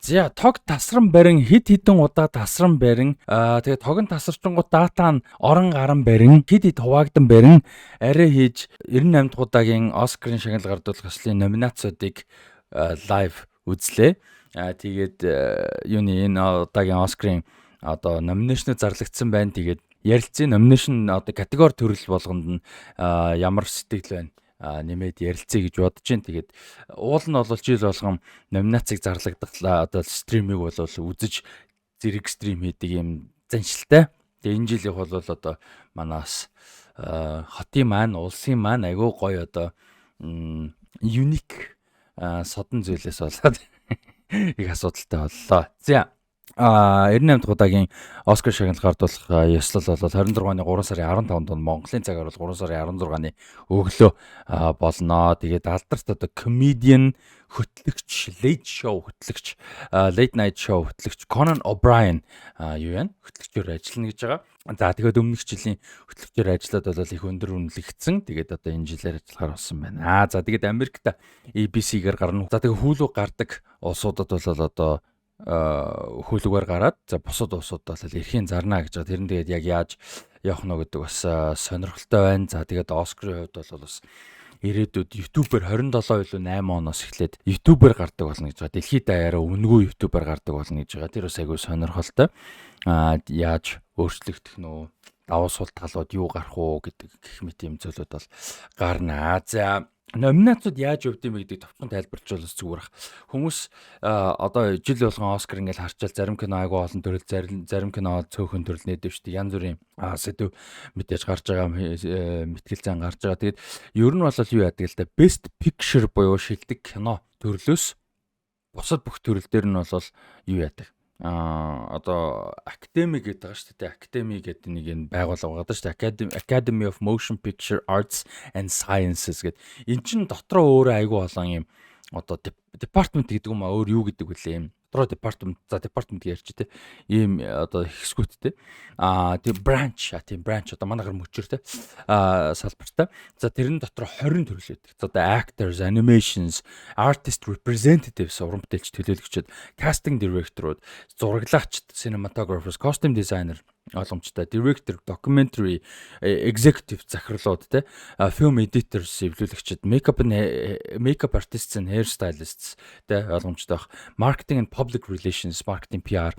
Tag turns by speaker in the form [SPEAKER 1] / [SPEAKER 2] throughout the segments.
[SPEAKER 1] За, тог тасран барин, хэд хэдэн удаа тасран барин, тэгээ тогон тасарчингууд дата нь орон гаран барин, хэд хэд хуваагдан барин арай хийж 98 дахь удаагийн Оскарын шагнал гардуулах ёслолын номинацуудыг live үзлээ. Тэгээд юуны энэ удаагийн Оскарын одоо nomination зарлагдсан байна. Тэгээд ярилцсан, nomination одоо категори төрөл болгонд нь ямар сэтгэл байна, нэмээд ярилцъя гэж бодож байна. Тэгээд уул нь бол жил болгон номинацийг зарлагдах одоо stream ийг бол үзэж зэрэг stream хийдэг юм заншилтай. Тэгээ энэ жилийнх бол одоо манаас хотын маань, улсын маань айгүй гоё одоо unique содон зүйлээс болоод их асуудалтай боллоо. За, 98 дахь удаагийн Оскар шагнал гардуулах ёслол бол 26 оны 3 сарын 15-нд, Монголын цагаар бол 3 сарын 16-ны өглөө болно. Тэгээд алдарт одоо comedian, хөтлөгч, late show хөтлөгч, late night show хөтлөгч Conan O'Brien юу яана? Хөтлөгчөөр ажиллана гэж байгаа. За, тэгээд өмнөх жилийн хөтлөгчөөр ажиллаад бол их өндөр үнэлэгдсэн. Тэгээд одоо энэ жилээр ажиллахаар болсон байна. За, тэгээд Америкт ABC-гээр гарна. За, тэгээд Hulu гардаг улсуудад бол одоо Hulu-гээр гараад, за, бусад улсууд бол эрхийн зарна гэж байгаа. Тэр нь тэгээд яг яаж явах нь гэдэг бас сонирхолтой байна. За, тэгээд Оскарын хувьд бол бас ирээдүйд YouTube-ээр 27 илүү 8 оноос эхлээд YouTube-ээр гардаг болно гэж байгаа. Дэлхийд даяараа үнэгүй YouTube-ээр гардаг болно гэж байгаа. Тэр бас айгүй сонирхолтой. Яаж өөрчлөгдөх нь үү? Давуу сул талууд юу гарах уу гэдэг гэх мэт юм зүйлүүд бол гарнаа. За, номинацууд яаж явд юм бэ гэдгийг товчхон тайлбарлаж бол зүгээр ах. Хүмүүс одоо жил болгон Оскар ингээл харчаал, зарим кино айгүй олон төрөл, зарим кино цөөхөн төрөл нээдэв шүү дээ. Янз бүрийн сэдв мэдээж гарч байгаа, мэтгэл зан гарч байгаа. Тэгээд ер нь бол юу яадаг л да, Best Picture буюу шилдэг кино төрлөөс бусад бүх төрөл дээр нь бол юу яадаг, одоо Academy гэдэг байгаа шүү дээ. Academy гэдэг нэг энэ байгууллага байгаа шүү дээ. Academy of Motion Picture Arts and Sciences гэдэг. Эн чин дотроо өөрөө айгүй олон юм одоо department гэдэг юм а, өөр юу гэдэг вүлээ юм дотроо department, за, department гэж ярьж тэ, ийм одоо хэсгүүдтэй тийм branch, тийм branch, одоо манайхаар мөчөр тэ, салбартай. За, тэрэн дотор 20 төрөл байдаг. За, одоо actors, animations, artist representatives, уран бүтээлч төлөөлөгчд, casting director-ууд, зураглаачд, cinematographers, costume designer ойлгомжтой, director, documentary, executive захирлууд те, film editors, эвлүүлэгчид, makeup artists and hair stylists те, ойлгомжтой бах, marketing and public relations, marketing, PR,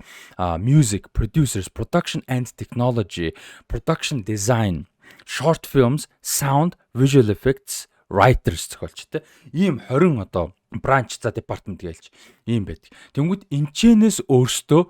[SPEAKER 1] music producers, production and technology, production design, short films, sound, visual effects, writers, зохиолч те, ийм 20 одоо branch, за, department гэлж ийм байдаг. Тэнгүүд энчэнээс өөртөө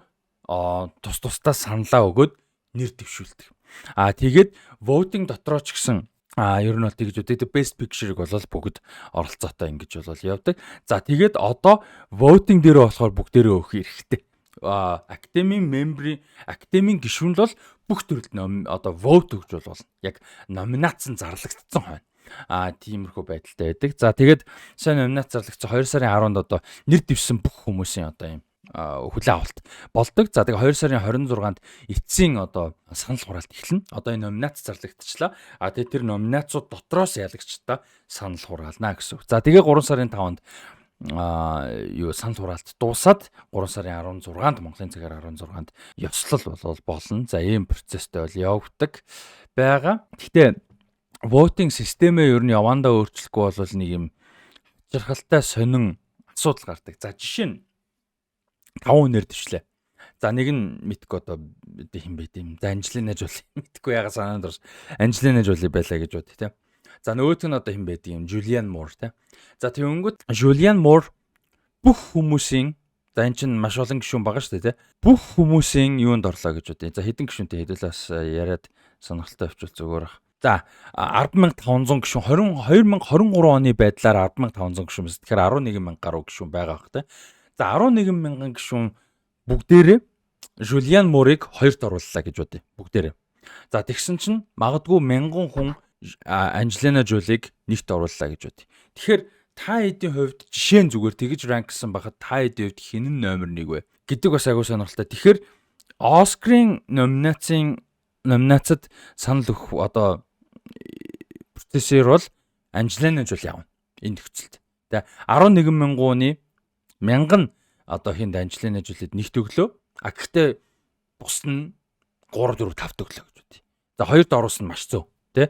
[SPEAKER 1] тус тусдаа саналаа өгөөд нэр дэвшүүлдэг. Тэгээд voting дотроо ч гэсэн ер нь бол тэгж үү. Best Picture-ыг бол бүгд оролцоотой ингэж бол явдаг. За, тэгээд одоо voting дээр болохоор бүгдээрээ өгөх эрхтэй. Академийн member-ийн, академийн гишүүн л бол бүх төрөлд одоо vote өгч бол яг номинацэн зарлагдсан хойно. Тиймэрхүү байдалтай байдаг. За, тэгээд сайн номинац зарлагдсан 2 сарын 10-нд одоо нэр дэвшсэн бүх хүмүүсийн одоо юм хүлээн авалт болдог. За, тэгээ 2 сарын 26-нд эцсийн одоо санал хураалт эхэлнэ. Одоо энэ номинац зарлагдчихлаа. Тэгээ тэр номинацууд дотроос ялагчдаа санал хураална гэсэн үг. За, тэгээ 3 сарын 5-нд юу санал хураалт дуусаад 3 сарын 16-нд, Монголын цагаар 16-нд ёслол болол болно. За, ийм процесстэй бол явагддаг байгаа. Гэхдээ voting системээ ер нь явандаа өөрчлөхгүй бол нэг юм жаргалтай сонин асуудал гардаг. За, жишээ нь 5 нэр дэвшлээ. За, нэг нь мэдгүй одоо хэн байд юм. За, Анжелина Жоли, мэдгүй яга санаанд орс. Анжелина Жоли байлаа гэж бод тийм. За, нөгөөх нь одоо хэн байд юм? Жулиан Мур тийм. За, тэгэнгүүт Жулиан Мур бүх хүмүүсийн, за, эн чинь маш олон гишүүн байгаа шүү дээ, тийм. Бүх хүмүүсийн юунд орлоо гэж бодъё. За, хэдэн гишүүнтэй хэдүүлээ бас яриад сонирхолтой явуул зүгээр ах. За, 10,500 гишүүн, 20 2023 оны байдлаар 10,500 гишүүн биз. Тэгэхээр 11,000 гаруй гишүүн байгаа бах, тийм. За, 11,000 гишүүн бүгдээрээ Жулиан Мурыг хоёрт орууллаа гэж бодъё. Бүгдээрээ. За, тэгсэн чинь магадгүй мянган хүн Анжелина Жолиг нэгт орууллаа гэж бодъё. Тэгэхээр та хэдийн хувьд, жишээ нь зүгээр тэгж rank сан байхад та хэдийн хувьд хэн нь номер 1 вэ гэдэг бас айгуу сонирхолтой. Тэгэхээр Оскарын номинацид санал өгөх одоо процессор бол Анжелина Жоли явна энэ нөхцөлд. Тэгээ 11 мянгууны мянган одоо хинд Анжелина Жолид нэгт өглөө. А гэхдээ бус нь 3 4 5 өглөө гэж бодъё. За, хоёрт оруулсан нь маш зөв, тий?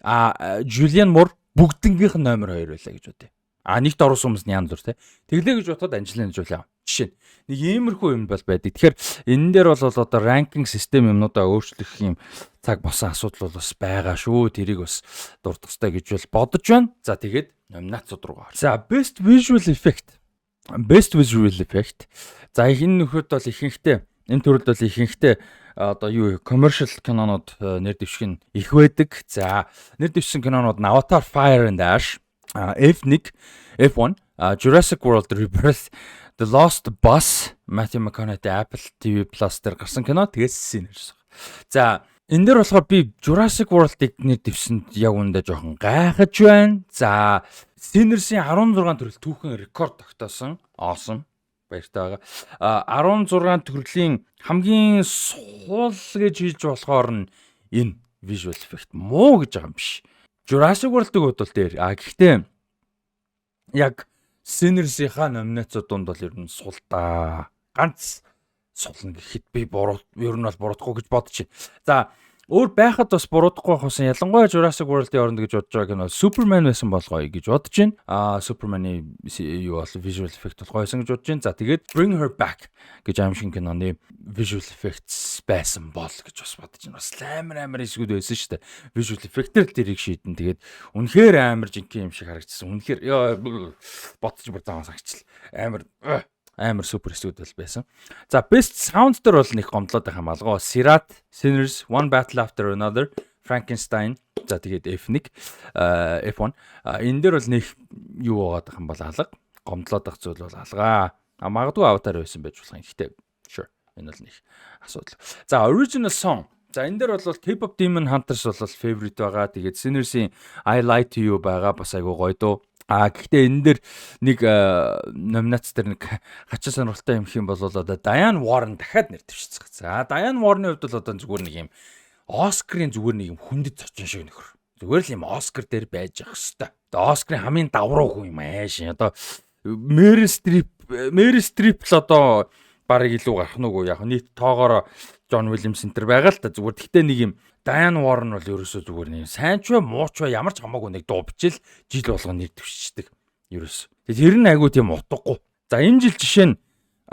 [SPEAKER 1] А Жулиан Мур бүгднгийнх нь номер 2 байлаа гэж бодъё. А нэгт оруулсан хүмүүс нь янз бүр, тий. Тэглээ гэж бодоход Анжелина Жоли. Жишээ нь нэг иймэрхүү юм бол байдаг. Тэгэхээр энэ дээр бол одоо ranking систем юмнуудаа өөрчлөх юм цаг босон асуудал бол бас байгаа шүү. Тэрийг бас дурдах хэрэгтэй гэж бол бодож байна. За, тэгээд номинацууд руу. За, best visual effect. Best visual effect. За, энэ нөхөд бол ихэнхдээ, энэ төрөлд бол ихэнхдээ одоо юу commercial кинонууд нэр дэвших нь их байдаг. За, нэр дэвшсэн кинонууд нь Avatar Fire and Ash, F1, F1, Jurassic World Rebirth, The Lost Bus, Matthew McConaughey Apple TV Plus дээр гарсан кино, тэгээс Sinners. За, энэ дээр болохоор би Jurassic World-ыг нэр дэвшсэнд яг үүндээ жоохон гайхаж байна. За, Sinners-ийн 16 төрөл түүхэн рекорд тогтоосон. Awesome. Баяртай байгаа. А 16 төрлийн хамгийн сул гэж хэлж болохоор нь энэ visual effect муу гэж байгаа юм биш. Jurassic World-ыг бодвол дээр. А гэхдээ яг Sinners-ийнхаа номинацууд дунд бол ер нь сул да. Ганц сулна гэхэд би буруу, ер нь бол буруудахгүй гэж бодож байна. За, өөр байхад бас буруудахгүй байх байсан. Ялангуяа Jurassic World-ийн оронд гэж бодож байгаа кино Superman байсан бол гоё гэж бодож байна. Аа, Superman-ы юу бол visual effect бол гоёсэн гэж бодож байна. За, тэгээд Bring Her Back гэж аим шиг киноны visual effects байсан бол гэж бас бодож байна. Бас амар амар хэсгүүд байсан шүү дээ. Visual effect-ээр л тэрийг шийдэн. Тэгээд үнэхээр амар жинхэнэ юм шиг харагдсан. Үнэхээр ёо бодож бүр заавал сагчл. Амар амар супер хэсгүүд бол байсан. За, best sound дээр бол нэг гомдлоод байх юм алгоо. Sirat, Sinners, One Battle After Another, Frankenstein, за тэгээд F1, F1. Энэ дээр бол нэг юу байгаад байх юм бол алга. Гомдлоод байх зүйл бол алгаа. А магадгүй Avatar байсан байж болох юм. Гэхдээ sure, энэ бол нэг асуудал. За, original song. За, энэ дээр бол K-pop Demon Hunters бол favorite байгаа. Тэгээд Sinners-ийн I Lie to You байгаа, бас айгуу гоё дуу. А гэхдээ энэ дээр нэг номинац дээр нэг хачин сонирхолтой юм их юм бол одоо Diane Warren дахиад нэр дэвшсэн. За, Diane Warren-ы хувьд бол одоо зүгээр нэг юм Оскарын зүгээр нэг юм хүндэт зочин шиг нөхөр. Зүгээр л юм Оскар дээр байж явах хэвээр. Одоо Оскарын хамгийн давруу хүн юм ааш. Одоо Meryl Streep л одоо барыг илүү гарах нь үгүй, яг нийт тоогоор Джон Уильямс энэ байгаа л та, зүгээр. Гэхдээ нэг юм Дайан Уоррен бол ерөөсөө зүгээр нэг сайн ч бай, муу ч бай, ямар ч хамаагүй нэг дуу бичил жил болгоно нэр дэвшчихдэг. Ерөөс. Тэр нь айгүй тийм утгагүй. За, энэ жил жишээ нь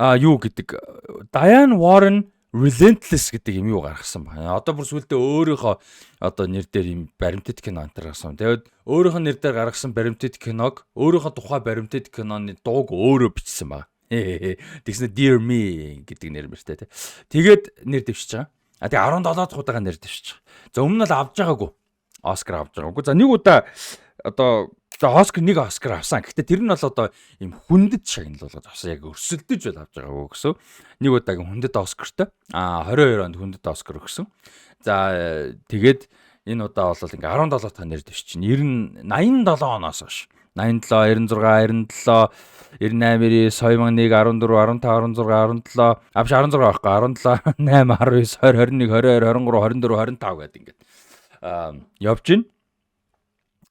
[SPEAKER 1] юу гэдэг Дайан Уоррен Relentless гэдэг юм юу гаргасан байна. Одоо бүр сүулдэ өөрийнхөө одоо нэр дээр юм баримтат кино антар гаргасан. Тэгээд өөрийнхөө нэр дээр гаргасан баримтат киног, өөрийнхөө тухай баримтат киноны дууг өөрөө бичсэн байна. Тэгснэ Dear Me гэдэг нэр мэртэй тий. Тэгээд нэр дэвшиж байгаа. А тэгээ 17 дахь удаага нэр дэвшиж байгаа. За, өмнө нь л авч байгаагүй. Оскар авч байгаагүй. За, нэг удаа одоо, за, Оскар, нэг Оскар авсан. Гэхдээ тэр нь бол одоо ийм хүндэт шагнал болгож авсан. Яг өрсөлдөж бол авч байгаагүй гэсэн. Нэг удаагийн хүндэт Оскартай. А 22 онд хүндэт Оскар өгсөн. За, тэгээд энэ удаа бол ингээ 17 дахь нэр дэвшиж чинь 90 87 оноос хойш 87, 96, 97, 98, 2001, 14, 15, 16, 17, авш 16 байхгүй, 17, 8, 19, 20, 21, 22, 23, 24, 25 гэдэг ингээд явж гин.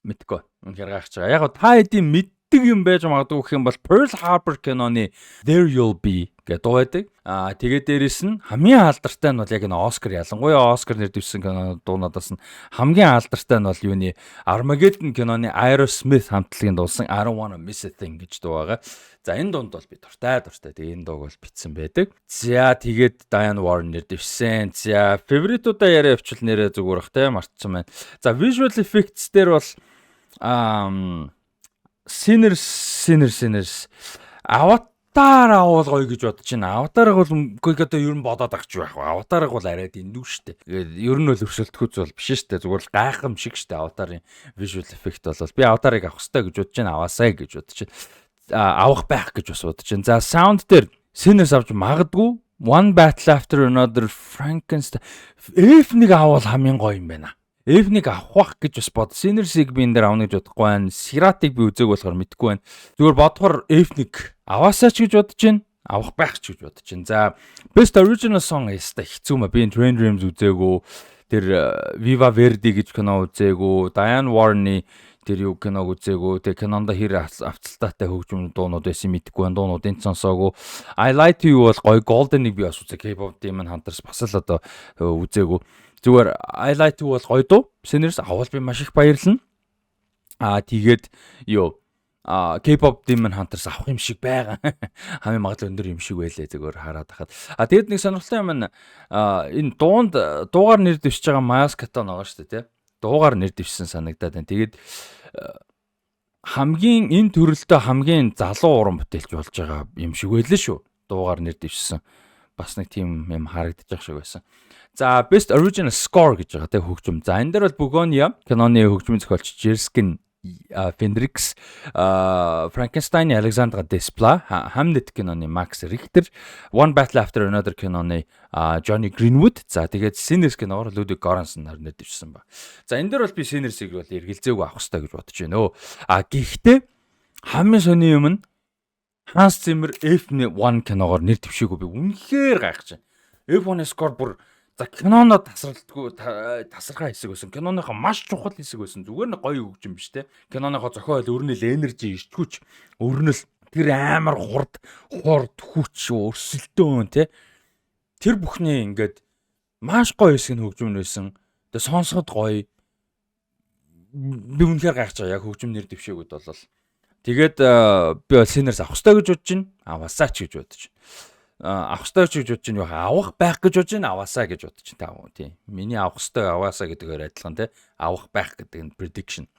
[SPEAKER 1] Мэдгүй. Үнэхээр гайхаж байгаа. Яг та хэдийн мэддэг юм байж магадгүй гэх юм бол Pearl Harbor киноны There You'll Be гэдэг дуу байдаг. Аа, тэгээд дээрэс нь хамгийн алдартай нь бол яг энэ Оскар, ялангуяа Оскар нэр дэвшсэн кино дуунуудаас нь хамгийн алдартай нь бол юуны Armageddon киноны Aerosmith хамтлагийн дуулсан I Don't Wanna Miss a Thing гэж дуу байгаа. За, энэ дунд бол би дуртай дуртай. Тэгээ энэ дууг бол бичсэн байдаг. За, тэгээд Diane Warren нэр дэвшсэн. За, favorite-уудаа яриа явуул нэрээ зүгээр бах те, мартсан байна. За, visual effects дээр бол Sinners, Sinners, Sinners, Аватар авал гоё гэж бодож байна. Аватарыг бол үгүй, одоо ер нь бодоод авч байх. Аватарыг бол арай дэндүү штэ. Ер нь бол өрсөлдөхүүц бол биш штэ. Зүгээр л гайхамшиг штэ. Аватарын visual effect бол би Аватарыг авах хэрэгтэй гэж бодож байна. Аваасай гэж бодож байна. Авах байх гэж бас бодож байна. За, sound дээр Sinners авч магадгүй. One Battle After Another, Frankenstein, F1 авал хамгийн гоё юм байна. F1 авах гэж бас бод. Sinners-ыг би энэ дээр авна гэж бодохгүй байна. Sirat-ыг би үзег болохоор мэдэхгүй байна. Зүгээр бодохоор F1 аваасаа ч гэж бодож байна. Авах байх ч гэж бодож байна. За, Best Original Song яста хэцүү ма. Би Train Dreams үзээгүй. Тэр Viva Verdi гэж кино үзээгүй. Diane Warren-ы Тэр юу киног үзээгүй. Тэгээ кинонд хэр авцалтаатай хөгжим дуунууд байсан мэдэхгүй байна. Дуунуудын сонсоогүй. I Lie to You бол гоё. Golden-ыг би бас үзээ. K-pop Demon Hunters бас л одоо үзээгүй. Зүгээр I Lie to You бол гоё дуу. Sinners авал би маш их баярлана. Аа, тэгээд юу K-pop Demon Hunters авах юм шиг байгаа. Хамгийн магадлал өндөр юм шиг байлээ зүгээр хараад хахад. А, тэгээд нэг сонирхолтой юм нь энэ дуунд дуугаар нэр дэвшиж байгаа Miles Caton байгаа шүү дээ, тий. Дуугаар нэр дэвшсэн санагдаад байна. Тэгээд хамгийн энэ төрөлдөө хамгийн залуу уран бүтээлч болж байгаа юм шиг байлээ шүү. Дуугаар нэр дэвшсэн. Бас нэг тийм юм харагдаж байгаа шиг байсан. За, Best Original Score гэж байгаа, тий, хөгжим. За, энэ дээр бол Bugonia киноны хөгжмийн зохиолч Jerskin Fendrix, Frankenstein Alexandre Desplat, Hamnet киноны Max Richter, One Battle After Another киноны Jonny Greenwood. За, тэгээд Sinners киногоор Ludwig Göransson нэр дэвшсэн ба. За, энэ дээр бол би Sinners-ийг бол эргэлзээгүй авах хэрэгтэй гэж бодож байна өө. А, гэхдээ хамгийн сони юм нь Hans Zimmer F1 киногоор нэр дэвшээгүй би үнэхээр гайхаж байна. F1 score бүр, за, киноно тасралтгүй тасархай хэсэг байсан. Киноныхоо маш чухал хэсэг байсан. Зүгээр нэг гоё хөгжим биш те. Киноныхоо зохиол, өрнөл, energy, ирчгүүч, өрнөл, тэр амар хурд, хурд, хүч, өрсөлдөөн те. Тэр бүхний ингээд маш гоё хэсэг нь хөгжим нь байсан. Тэгээ сонсоход гоё. Би үнэхээр гайхаж байгаа. Яг хөгжим нэр дэвшээгүүд бол. Тэгээд би бол Sinners авах хэрэгтэй гэж бодож байна. Аваасаа ч гэж бодож байна, авах ёстой ч гэж бодож байна. Авах байх гэж бодож байна, аваасаа гэж бодож байна. Тийм. Миний авах ёстой, аваасаа гэдгээр адилхан, тий. Авах байх гэдэг нь prediction.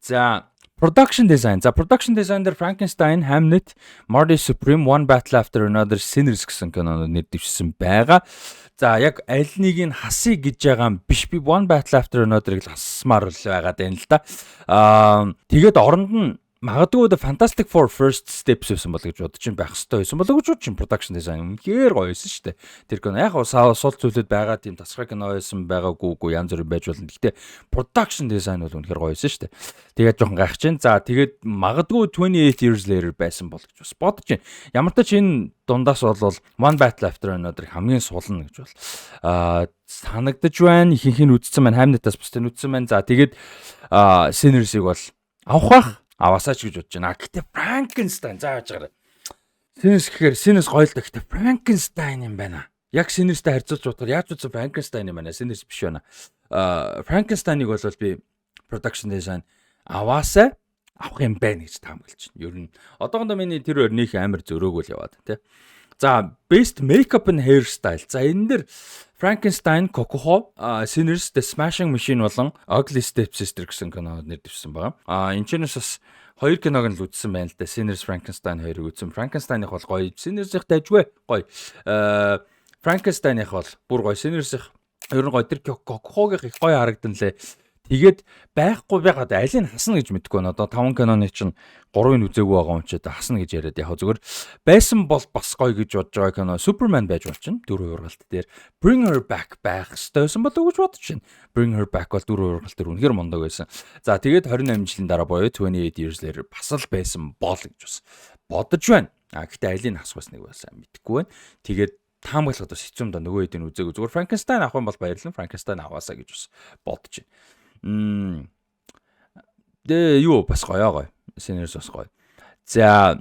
[SPEAKER 1] За, production design. За, production design дээр Frankenstein, Hamnet, Marty Supreme, One Battle After Another, Sinners гэсэн кинонууд нэр дэвшсэн байгаа. За, яг аль нэг нь хасъя гэж байгаа юм биш, би One Battle After Another-ыг л хасмаар л байгаад байна л да. Аа, тэгээд оронд нь магадгүй The Fantastic Four First Steps байсан бол гэж бодож чинь, байх хэвээр байсан болоо гэж бодож чинь. Production design үнэхээр гоё байсан шүү дээ. Тэр кино яг сул зүйлүүд байгаа, тийм тасархай кино байсан байгаагүй үгүй, янз бүрийн байж болно. Гэхдээ production design бол үнэхээр гоё байсан шүү дээ. Тэгээд жоохон гайхаж чинь. За, тэгээд магадгүй 28 Years Later байсан бол гэж бас бодож байна. Ямар ч тач энэ дундаас бол One Battle After Another хамгийн сул нь гэж бол санагдаж байна. Ихэнх нь үзсэн байна. Hamnet-аас бусдыг үзсэн байна. За, тэгээд Sinners-ыг бол авах бах, аваасаа ч гэж бодож байна. Гэтэ Frankenstein за яаж гараа. Sinners гэхээр Sinners гоё л да. Гэтэ Frankenstein юм байна. Яг Sinners-тэй харьцуулж бодохоор яаж утсан Frankenstein юм байна. Sinners биш байна. Frankenstein-ыг бол би production design аваасаа, авах юм байна гэж таамаглаж байна. Ер нь одоохондоо миний тэр хоёр нөх амар зөрөөг л яваад, тий. За, best makeup and hairstyle. За, энэ дэр Frankenstein, Kokuho, Sinners, The Smashing Machine болон Ugly Stepsister гэсэн кинонод нэр дэвшсэн байгаа. А, энэ ч бас хоёр киног нь л үзсэн байна л да. Sinners, Frankenstein хоёрыг үзсэн. Frankenstein-ых бол гоё. Sinners-ых дайжгүй гоё. Frankenstein-ых бол бүр гоё. Sinners-ых ер нь гоё. Тэр Kokuho-гийнх их гоё харагдан лээ. Тэгээд байхгүй байгаад алийг хасна гэж мэдэхгүй байна. Одоо 5 киноны чинь 3-ыг үзээгүй байгаа юм чи одоо хасна гэж яриад, яг зүгээр байсан бол бас гоё гэж бодож байгаа кино Superman байж болчихно. Дөрөв ургалт дээр Bring Her Back байх хэрэгтэй байсан болов уу гэж бодож байна. Bring Her Back бол дөрөв ургалт дээр үнэхээр мундаг байсан. За, тэгээд 28 жилийн дараа буюу 28 Years Later бас л байсан бол гэж бас бодож байна. А, гэхдээ алийг хасах бас нэг бас мэдэхгүй байна. Тэгээд таамаглахад бас хэцүү юм да, нөгөө хэдийн үзээгүй. Зүгээр Frankenstein авах юм бол баярлалаа. Frankenstein аваасаа гэж бас бодож байна. Дэ юу бас гоё гоё. Sinners бас гоё. За,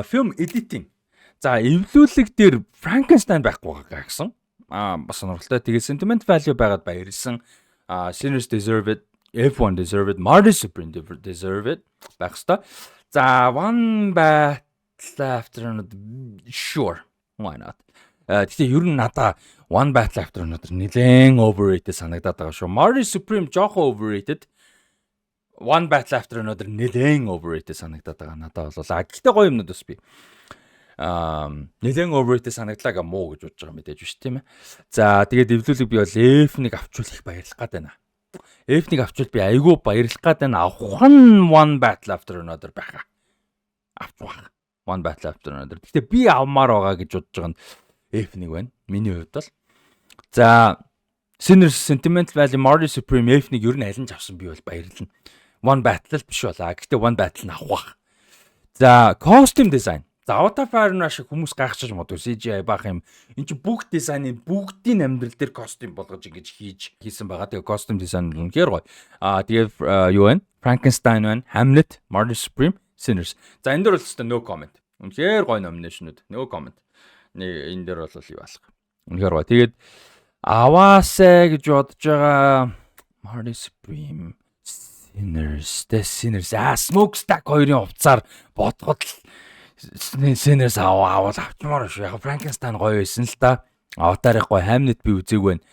[SPEAKER 1] film editing. За, эвлүүлэг дээр Frankenstein байхгүй байгаа гэсэн. А, бас сонирхолтой. Тэгээ sentiment value байгаад баярлсан. А, Sinners deserve it. F1 deserve it. Marty Supreme deserve it байх хэвээр. За, One Battle After Another, sure. Why not? Гэхдээ ер нь надаа One Battle After Another нэлээд overrated санагдаад байгаа шүү. Marty Supreme жоохон overrated. One Battle After Another нэлээд overrated санагдаад байгаа надад бол. А, гэхдээ гоё юмнууд бас би нэлээд overrated санагдлаа га муу гэж бодож байгаа мэдээж биш, тийм ээ. За, тэгээд эвлүүлэг би бол F1 авчвал их баярлах гад байна. F1 авчвал би айгүй баярлах гад байна. Авах нь One Battle After Another байхаа. Авчих. One Battle After Another. Гэхдээ би авмаар байгаа гэж бодож байгаа нь F1 байна. Миний хувьд бол. За, Sinners, Sentimental Value, Marty Supreme, F1 ер нь аль нь ч авсан би бол баярлана. One Battle л биш болаа. Гэхдээ One Battle нь авах бах. За, costume design. За, Avatar Fire and Ash хүмүүс гайхчих магадгүй, CGI баах юм. Энд чи бүх дизайныг, бүгдийн амьдрал дээр костюм болгож ингэж хийсэн байгаа. Тэгээ костюм дизайн нь үнэхээр гоё. Аа, тэгээ юу вэ? Frankenstein байна, Hamnet, Marty Supreme, Sinners. За, энэ дээр бол өстой no comment. Үнэхээр гоё nomination-ууд. No comment. Нэг энэ дээр бол юу алга. Үнэхээр гоё. Тэгээд аваасай гэж бодож байгаа Marty Supreme, Sinners, The Sinners, Smokestack хоёрын хувцаар бодоход л Sinners авал авчмаар шүү. Яг Frankenstein гоё байсан л та. Avatar-ыг гоё, Hamnet би үзээгүй байна.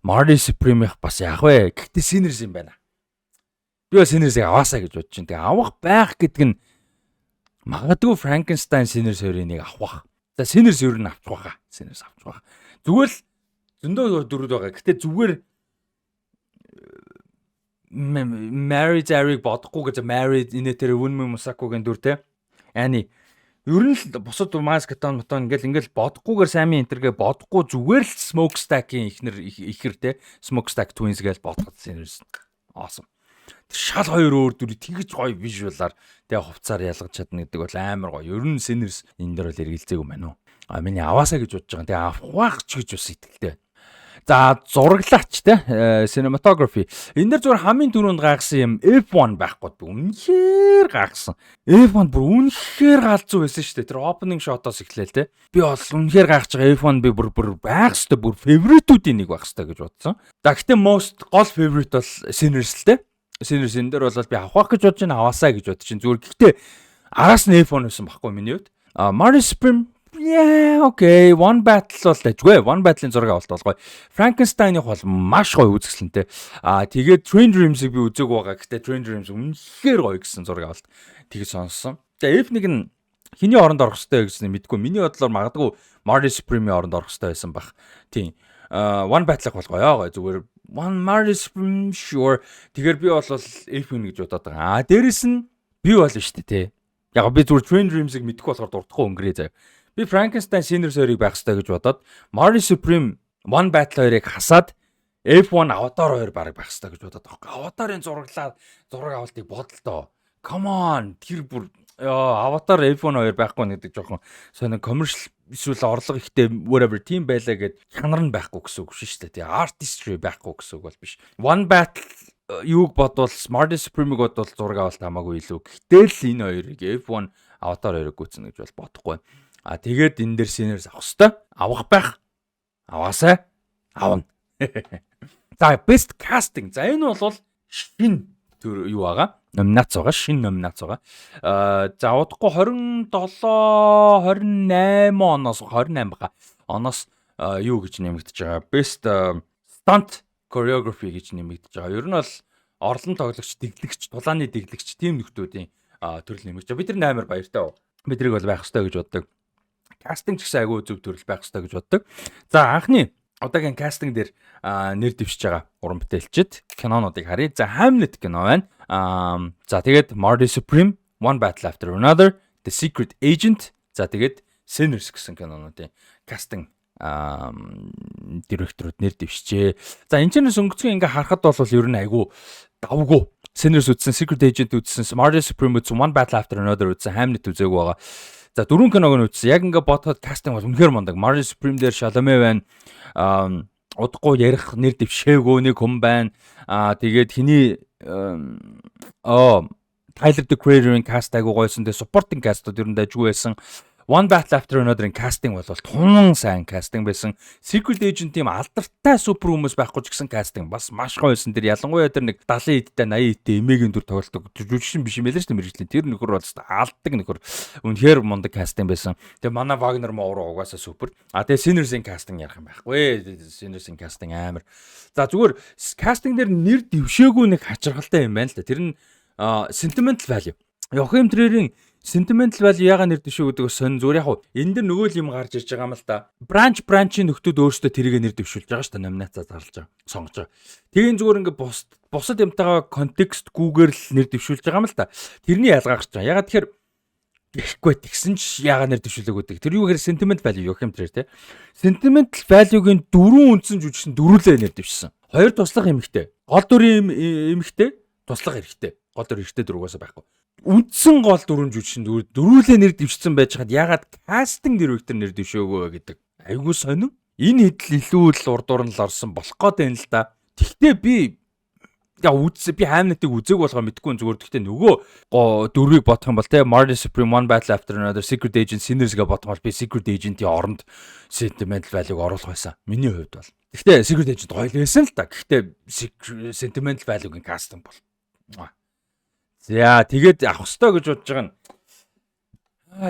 [SPEAKER 1] Marty Supreme-ийнх бас яах вэ? Гэхдээ Sinners юм байна. Би бас Sinners-ыг аваасаа гэж бодож байна. Тэгээ авах байх гэдэг нь магадгүй Frankenstein, Sinners хоёрын нэг авах. За, Sinners ер нь авчих байхаа. Sinners авчих байх. Зүгээр л зөндөө дөрүүд байгаа. Гэтэ зүгээр Mary Zarыг бодохгүй гэж, Mary инээ тэр Wunmi Mosaku-гийн дүр те. Ани. Ер нь л бусад Miles Caton мотон ингээл бодохгүйгээр Sammy энтергээ бодохгүй, зүгээр л Smokestack-ийн ихнэр ихэр те, Smokestack Twins гэж бодоход Sinners awesome. Тэр шал хоёр өөр дүрийг тэгж гоё visual-аар тэгээ хувцаар ялгаж чадна гэдэг бол амар гоё. Ер нь Sinners энэ дээр бол эргэлзээгүй байна уу. А, миний аваасаа гэж бодож байгаа. Тэгээ авах ч гэж бас итгэлтэй байна. За, зураглаач те, cinematography. Энэ дэр зүгээр хамгийн түрүүнд гайхсан юм F1 байхгүй, би үнэхээр гайхсан. F1 бүр үнэхээр галзуу байсан шүү дээ. Тэр opening shot-оос эхлээл те. Би бол үнэхээр гайхаж байгаа. F1 би бүр бүр байх хэвээр, бүр favorite-үүдийн нэг байх хэвээр гэж бодсон. За, гэтээ most гол favorite бол Sinners л те. Sinners энэ дээр бол би авах гэж бодож байна, аваасаа гэж бодож чинь зүгээр. Гэхдээ араас нь F1 байсан байхгүй миний хувьд. А, Marty Supreme. Yeah, okay. One Battle бол дажгүй. One Battle-ын зураг авалт бол гоё. Frankenstein-ых бол маш гоё үзэсгэлэнтэй. Аа, тэгээд Train Dreams-ыг би үзээгүй байгаа. Гэтэ Train Dreams үнэхээр гоё гэсэн зураг авалт тэгж сонссон. Тэгээ F1 нь хэний оронд орох ёстой гэсний мэдгүй. Миний бодлоор магадгүй Marty Supreme-ийн оронд орох ёстой байсан бах. Тийм. Аа, One Battle-ах бол гоё гоё. Зүгээр One Marty Supreme, sure. Тэгэхээр би бол F1 гэж бодоод байгаа. Аа, дээрэс нь би бол шүү дээ, тий. Яг би зүгээр Train Dreams-ыг мэдэхгүй болохоор дурдахгүй өнгөрөө заяа. Би Frankenstein, Sinners хоёрыг байх ёстой гэж бодоод, Marty Supreme, One Battle хоёрыг хасаад F1, Avatar 2 баг байх ёстой гэж бодоод байгаа. Avatar-ын зураглаа зураг авалтыг бодлоо. Come on, тэр бүр ёо, Avatar, F1 хоёр байхгүй гэдэг жоохон сонин commercial эсвэл орлого ихтэй whatever team байлаа гэд чанар нь байхгүй гэсэн үг шүү дээ. Тэгээ artistry байхгүй гэсэн үг бол биш. One Battle юуг бодвол, Marty Supreme-ыг бодвол зураг авалт хамаагүй илүү. Гэтэл л энэ хоёрыг, F1, Avatar хоёрыг гүйцэнэ гэж бол бодохгүй. А, тэгээд энэ дээр Sinners авах хэвээр. Авах байх. Аваасай. Авна. За, best casting. За, энэ бол шинэ төр юу байгаа? Номинац байгаа, шинэ номинац байгаа. Аа, за, удахгүй 27 28 оноос, 28 бага. Оноос юу гэж нэмэгдэж байгаа? Best stunt choreography гэж нэмэгдэж байгаа. Ер нь бол орлон тоглогч, дэглэгч, тулааны дэглэгч тийм нөхдүүдийн төрөл нэмэгдэж байгаа. Бид нар амар баяртай. Бид нарыг бол байх ёстой гэж боддог. Кастинг ч гэсэн айгүй зөв төрөл байх ёстой гэж боддог. За, анхны удаагийн кастинг дээр нэр дэвшиж байгаа уран бүтээлчид кинонуудыг харъя. За, Hamnet кино байна. За, тэгээд Marty Supreme, One Battle After Another, The Secret Agent, за, тэгээд Sinners гэсэн кинонуудын кастинг директорууд нэр дэвшжээ. За, энэ ч өнгөцгөн ингээ харахад бол ер нь айгүй давгүй. Sinners үзсэн, Secret Agent үзсэн, Marty Supreme үзсэн, One Battle After Another үзсэн, Hamnet үзээгүй байгаа. За, дөрвөн киног нь үзсэн. Яг ингээ бодоход кастинг бол үнэхээр мундаг. Marty Supreme дээр Chalamet байна. Удахгүй ярих нэр дэвшээгүй нэг хүн байна. Аа, тэгээд хиний оо Tyler the Creator-ын cast айгуу гойсон. Тэгээ supporting cast-ууд ер нь дажгүй байсан. One Battle After Another-ын кастинг бол тунан сайн кастинг байсан. Secret Agent тийм алдартай супер хүмүүс байхгүй ч гэсэн кастинг бас маш гоё байсан. Тэр ялангуяа тэр нэг 70 эдтэй 80 эдтэй эмээгийн дүр тоглолдог. Жүжигчин биш юм байлаа шүү дээ мэргэжлийн. Тэр нөхөр бол алдаг нөхөр. Үнэхээр мундаг кастинг байсан. Тэгээ манай Wagner Moura угаасаа супер. А, тэгээ Sinners-ийн кастинг ярих юм байхгүй. Sinners-ийн кастинг амар. За, зүгээр кастинг дээр нэр дэвшээгүй нэг хачирхалтай юм байна л да. Тэр нь sentimental value. Joachim Trier-ийн sentimental value яга нэр дэвшээ гэдэг сонь зүгээр яг хуу энэ дэр нөгөө л юм гарч ирж байгаа юм л да. Branch branch-ийн нөхдүүд өөрсдөө тэрийг нэр дэвшүүлж байгаа шүү дээ. Номинацаа зарлж байгаа. Сонгож байгаа. Тэгээ зүгээр ингээ бусад юмтайгаа контекст гүүгээр л нэр дэвшүүлж байгаа юм л да. Тэрний ялгаа гарч байгаа. Ягаад тэгэхээр гэхгүй тэгсэн ч яга нэр дэвшүүлээг гэдэг. Тэр юу гэхээр sentiment value Joachim Trier те. Sentimental value-гийн дөрвөн үндсэн жүжигчин дөрвөлээ нэр дэвшсэн. Хоёр туслах эмэгтэй. Гол дүрийн эмэгтэй, туслах эрэгтэй. Гол дүр эрэгтэй дүр угаасаа байхгүй. Үндсэн гол дөрвөн жүжигчин дөрвүүлээ нэр дэвшсэн байж хаад ягаад casting director нэр дэвшөөгүй вэ гэдэг айгүй сонин. Энэ хэдэл илүү л урд уран л орсон болох гээд байна л да. Тэгтээ би я үзсэн, би Hamnet-ыг үзег болохоо мэдэхгүй, зүгээр. Гэхдээ нөгөө дөрвийг бодох юм бол те, Marty Supreme, One Battle After Another, Secret Agent, Sinners гэ бодох бол би Secret Agent-ийн оронд Sentimental Value-г оруулах байсан. Миний хувьд бол. Гэхдээ Secret Agent гоё л байсан л та. Гэхдээ Sentimental Value-гийн casting бол. За, тэгээд авах ёстой гэж бодож байгаа нь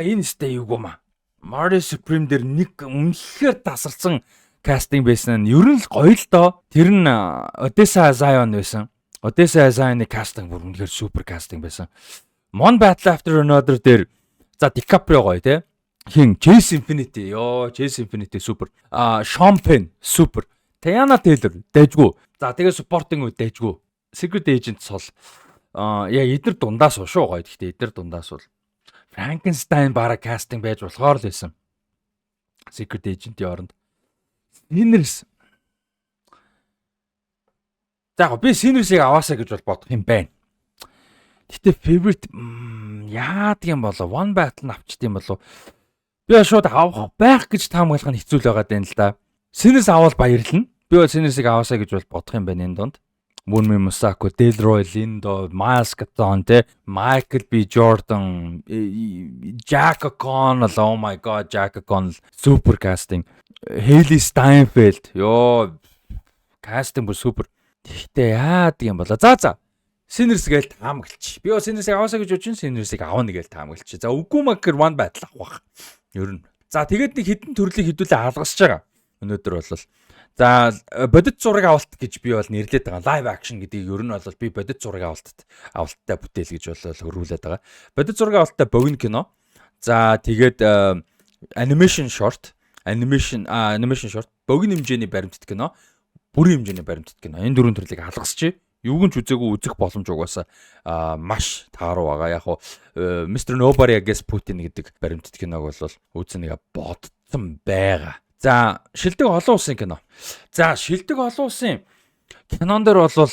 [SPEAKER 1] энэ сте юугүй маа. Marty Supreme дээр нэг үнэхээр тасарсан casting байсан нь ер нь л гоё л доо. Тэр нь Odessa A'zion байсан. Odessa A'zion-ы casting бүр үнэхээр супер casting байсан. One Battle After Another дээр за DiCaprio гоё те. Хин Chase Infiniti, ёо, Chase Infiniti супер. Sean Penn супер. Teyana Taylor дайжгүй. За, тэгээ supporting үе дайжгүй. Secret Agent сул. Яа, эдэр дундаас уу шүү гоё. Гэхдээ эдэр дундаас бол Frankenstein бараг casting байж болохоор л байсан. Secret Agent-ийн оронд. Sinners. За, яг би Sinners-ыг аваасаа гэж бол бодох юм байна. Гэтэ favorite яадаг юм болов? One Battle нь авчт юм болов? Би шууд авах байх гэж таамаглах нь хэцүү л байгаа даа л да. Sinners авал баярлна. Би бол Sinners-ыг аваасаа гэж бол бодох юм байна энэ дунд. Wunmi Mosaku, Delroy Lindo, Miles Caton, те, Michael B. Jordan, Jack O'Connell, oh my God, Jack O'Connell, super casting. Hailee Steinfeld, ёо, casting бүр супер. Тэгтээ яадаг юм болоо. За. Sinners гээл таамаглч. Би бол Sinners-ыг аваасаа гэж бодож чинь Sinners-ыг авна гээл таамаглч. За, үгүй маг гэхэр One Battle авах. Ер нь. За, тэгээд нэг хідэн төрлийг хэдүүлээ алгасж байгаа. Өнөөдөр бол за бодит зураг авалт гэж би бол нэрлээд байгаа. Live action гэдгийг ер нь бол би бодит зураг авалттай бүтээл гэж бол хөрвүүлээд байгаа. Бодит зураг авалттай богино кино. За, тэгээд animation short, animation short, богино хэмжээний баримтат кино, бүрийн хэмжээний баримтат кино. Энэ дөрвөн төрлийг алгасчээ. Юуг нь ч үзээгүй, үзэх боломж угаасаа маш тааруу байгаа. Яг хуу Mr. Nobody Against Putin гэдэг баримтат киног бол үзнэ нэг бодсон байгаа. За, шилдэг олон улсын кино. За, шилдэг олон улсын кинон дээр бол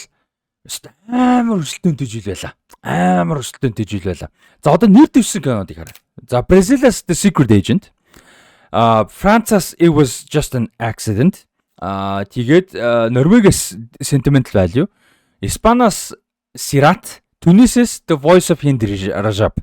[SPEAKER 1] амар өрсөлдөөнтэй жил байла. Амар өрсөлдөөнтэй жил байла. За, одоо нэр дэвшсэн кинонуудыг харъя. За, Бразилиас The Secret Agent. Францаас It Was Just an Accident. Тэгээд Норвегиэс Sentimental Value. Испаниас Sirat, Тунисээс The Voice of Hind Rajab.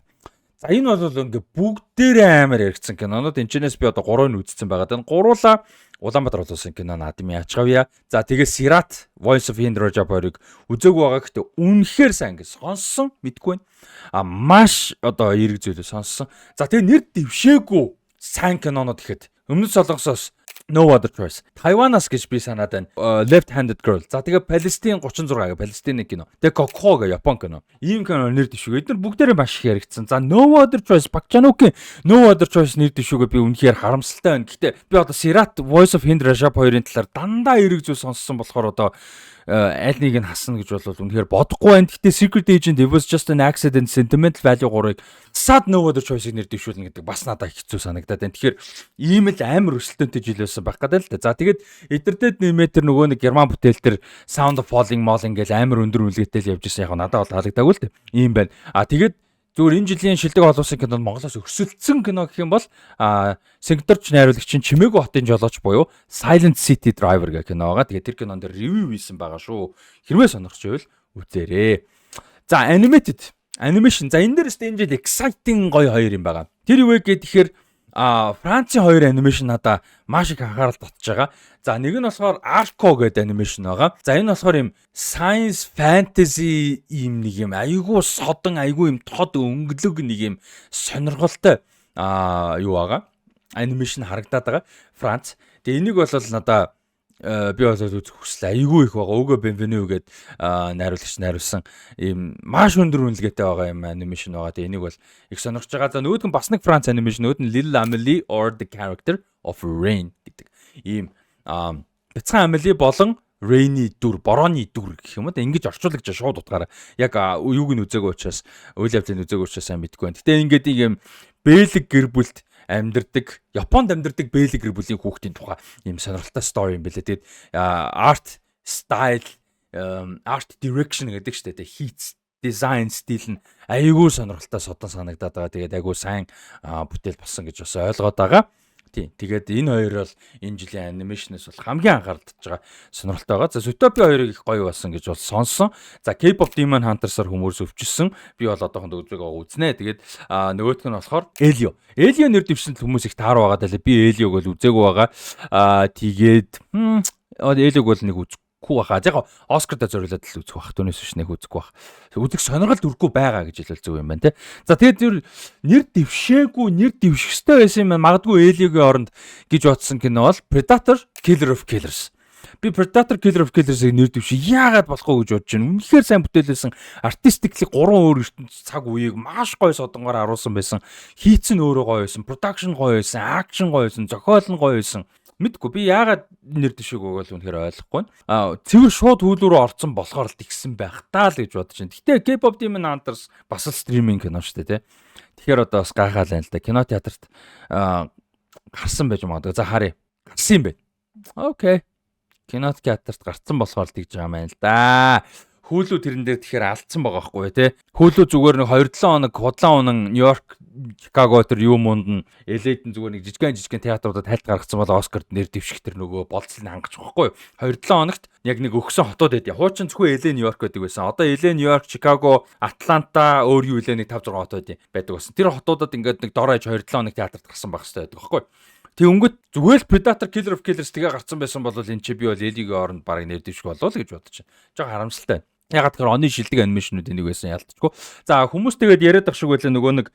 [SPEAKER 1] За, энэ бол ингээ бүгдээрээ амар яригдсан кинонууд. Энэчнээс би одоо гурвыг нь үзсэн байгаа. Энэ гуруула Улаанбаатар улсын кино наадмын ячгавья. За, тэгээ Sirat, Voice of Hind Rajab хоёрыг үзээгүй байгаа. Гэхдээ үнэхээр сайн ингэ сонссон, мэдгүй байна. Маш одоо эерэг зүйлээ сонссон. За, тэгээ нэр дэвшээгүй сайн кинонууд гэхэд Өмнөд Солонгосоос No Other Choice. Тайванаас гэж би санаад байна. Left Handed Girl. За, тэгээ Палестин 36 гэх Палестины кино. Тэгээ Кокхо гэх Япон кино. Ийм кино нэр дэвшүүг. Эдгээр бүгдээрээ маш их яригдсан. За, No Other Choice, Park Chan-wook-ийн No Other Choice нэр дэвшүүгээ би үнэхээр харамсалтай байна. Гэхдээ би одоо Sirat, Voice of Hind Rajab хоёрын талаар дандаа эерэг зүйл сонссон болохоор одоо аль нэг нь хасна гэж бол үнэхээр бодохгүй байна. Гэхдээ Secret Agent, It Was Just an Accident, Sentimental Value 3-ыг сад No Other Choice-ыг нэр дэвшүүлнэ гэдэг бас надад хэцүү санагдаад байна. Тэгэхээр ийм л амар өрсөлдөөнтэй жил байсан байх гэдэг л да. За, тэгээд эдэрдэд нэмээ тэр нөгөө нэг герман бүтээл тэр Sound of Falling Mall ингээл амар өндөр үнэлгээтэй л явж исэн. Яг надад бол таалагдаагүй л дээ. Ийм байна. А тэгээд зүгээр энэ жилийн шилдэг олон улсын кинонд Монголоос өрсөлдсөн кино гэх юм бол Сингторч найруулагчийн Чимээгүй хотын жолооч буюу Silent City Driver гэх кино байгаа. Тэгээд тэр кинон дээр review хийсэн байгаа шүү. Хэрвээ сонирхож байвал үзээрэй. За, animated animation. За, энэ дээр өстө энэ жил exciting гоё хоёр юм байгаа. Тэр юу вэ гэхээр Францын хоёр animation надаа маш их анхаарал татж байгаа. За, нэг нь болохоор Arco гэдэг animation байгаа. За, энэ болохоор юм science fantasy ийм нэг юм айгүй содон, айгүй юм тод өнгөлөг нэг юм сонирхолтой юу байгаа. Animation харагдаад байгаа. Франц. Тэгээ энийг бол надаа би бол үзэх хүсэл айгүй их байгаа. Уго Бенвеню гээд найруулагч найруулсан ийм маш өндөр үнэлгээтэй байгаа юм animation байгаа. Тэгээ энийг бол их сонирхож байгаа. За, нөгөөдг нь бас нэг Франц animation, нөгөөд нь Little Amelie or the Character of Rain гэдэг ийм бяцхан Амели болон Rainy дүр, борооны дүр гэх юм уу да, ингэж орчуулагч шууд утгаараа яг юуг нь үзээгүй учраас, үйл явдлыг үзээгүй учраас сайн мэдэхгүй байна. Гэтэ ингээд ийм бэлэг гэр бүлд амьдардаг, Японд амьдардаг бэлэг гэр бүлийн хүүхдийн тухай ийм сонирхолтой story юм билээ. Тэгээд art style, art direction гэдэг шүү дээ. Хийц Дизайн стил нь айгүй сонирхолтой, содон санагдаад байгаа. Тэгээд айгүй сайн бүтээл болсон гэж бас ойлгоод байгаа. Тийм. Тэгээд энэ хоёр бол энэ жилийн animation ээс бол хамгийн анхаарал татж байгаа, сонирхолтой байгаа. За, Zootopia 2-ыг их гоё болсон гэж бол сонсон. За, K-pop Demon Hunters-аар хүмүүс өвчсөн. Би бол одоохондоо үзег байгаа, үзнэ. Тэгээд нөгөөх нь болохоор Elio. Elio нэр дэвшсэн хүмүүс их таар байгаа даа. Би Elio-г бол үзээгүй байгаа. Тэгээд Elio-г бол нэг үзэхгүй баха. Яг Оскарда зориулаад л үзэх бах. Түүнээс биш нэг үзэхгүй бах. Үзэх сонирхол өргөхгүй байгаа гэж хэлвэл зөв юм байна те. За, тэгээд тэр нэр дэвшээгүй, нэр дэвших ёстой байсан юм байна. Магадгүй Elio-гийн оронд гэж бодсон кино бол Predator: Killer of Killers. Би Predator: Killer of Killers-ыг нэр дэвшээ яагаад болохгүй гэж бодож байна. Үнэхээр сайн бүтээлсэн. Artistically гурван өөр ертөнц, цаг үеийг маш гоё содонгоор харуулсан байсан. Хийц нь өөрөө гоё байсан, production гоё байсан, action гоё байсан, зохиол нь гоё байсан. Мэдгүй, би яагаад нэр дэвшээгүй бол үнэхээр ойлгохгүй байна. Цэвэр шууд Hulu рүү орцсон болохоор л тэгсэн байх таа л гэж бодож байна. Гэтэ K-pop Demon Hunters бас л streaming кино шүү дээ, тий. Тэгэхээр одоо бас гайхаал байна л да. Кино театрт гарсан байж магадгүй. За, харъя. Гарсан юм байна. Okay. Кино театрт гарцсан болохоор л тэгж байгаа юм байна л да. Hulu тэрэн дээр тэгэхээр алдсан байгаа байхгүй тий. Hulu зүгээр нэг 2-7 хоног худлаа унан Нью-Йорк, Чикаго тэр юм унд нь LA-д нь зүгээр нэг жижигэн жижигэн театруудад хальт гаргацсан бол Оскарт нэр дэвших тэр нөгөө болцлыг хангаж байгаа байхгүй юу. 2-7 хоногт яг нэг өгсөн хотууд байд. Хуучин зөвхөн LA, Нью-Йорк байдаг байсан. Одоо LA, Нью-Йорк, Чикаго, Атланта, өөр юу илээ, нэг 5 6 хот байдаг байсан. Тэр хотуудад ингээд нэг дор хаяж 2-7 хоног театрт гарсан байх хэрэгтэй байдаг байхгүй юу. Тэгэнгүүт зүгээр л Predator: Killer of Killers тэгээ гарцсан байсан бол энэ чи би бол Elio-гийн оронд бараг нэр дэвших болов л гэж бодож байна. Жог харамсалтай. Ягаад тэгэхээр оны шилдэг animation үүд энийг байсан ялтчгүй. За, хүмүүс тэгээд яриад ах шиг байлаа, нөгөө нэг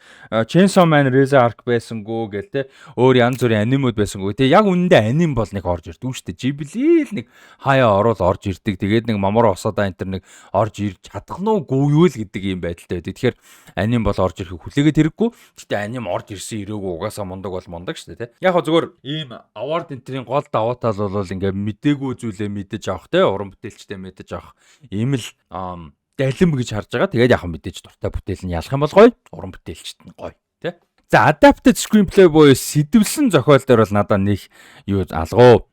[SPEAKER 1] Chainsaw Man Reze Arc байсангүй гээл те. Өөр янз бүрийн anime үүд байсангүй. Тэгээ яг үнэндээ anime бол нэг орж ирдэг шүү дээ. Ghibli л нэг хаяа орвол орж ирдэг. Тэгээд нэг Мамору Хосода энэ төр нэг орж ирж чадах нь уугүй юу л гэдэг юм байдалтай байдаг. Тэгэхээр anime бол орж ирэхийг хүлээгээд хэрэггүй. Гэтэ anime орж ирсэн ирээгүй угаасаа мундаг бол мундаг шүү дээ те. Яг хоо зүгээр ийм award энтрийн гол давуу тал бол ингээ мдээгүй зүйлээ мэдэж авах те, уран бүтээлчтэй мэдэж авах ийм л далим гэж харж байгаа. Тэгээд яг мэдээж дуртай бүтээл нь ялах юм бол гоё, уран бүтээлчт нь гоё, тий. За, adapted screenplay буюу сэдэвлэсэн зохиол дээр бол надад нэг юу алгуу.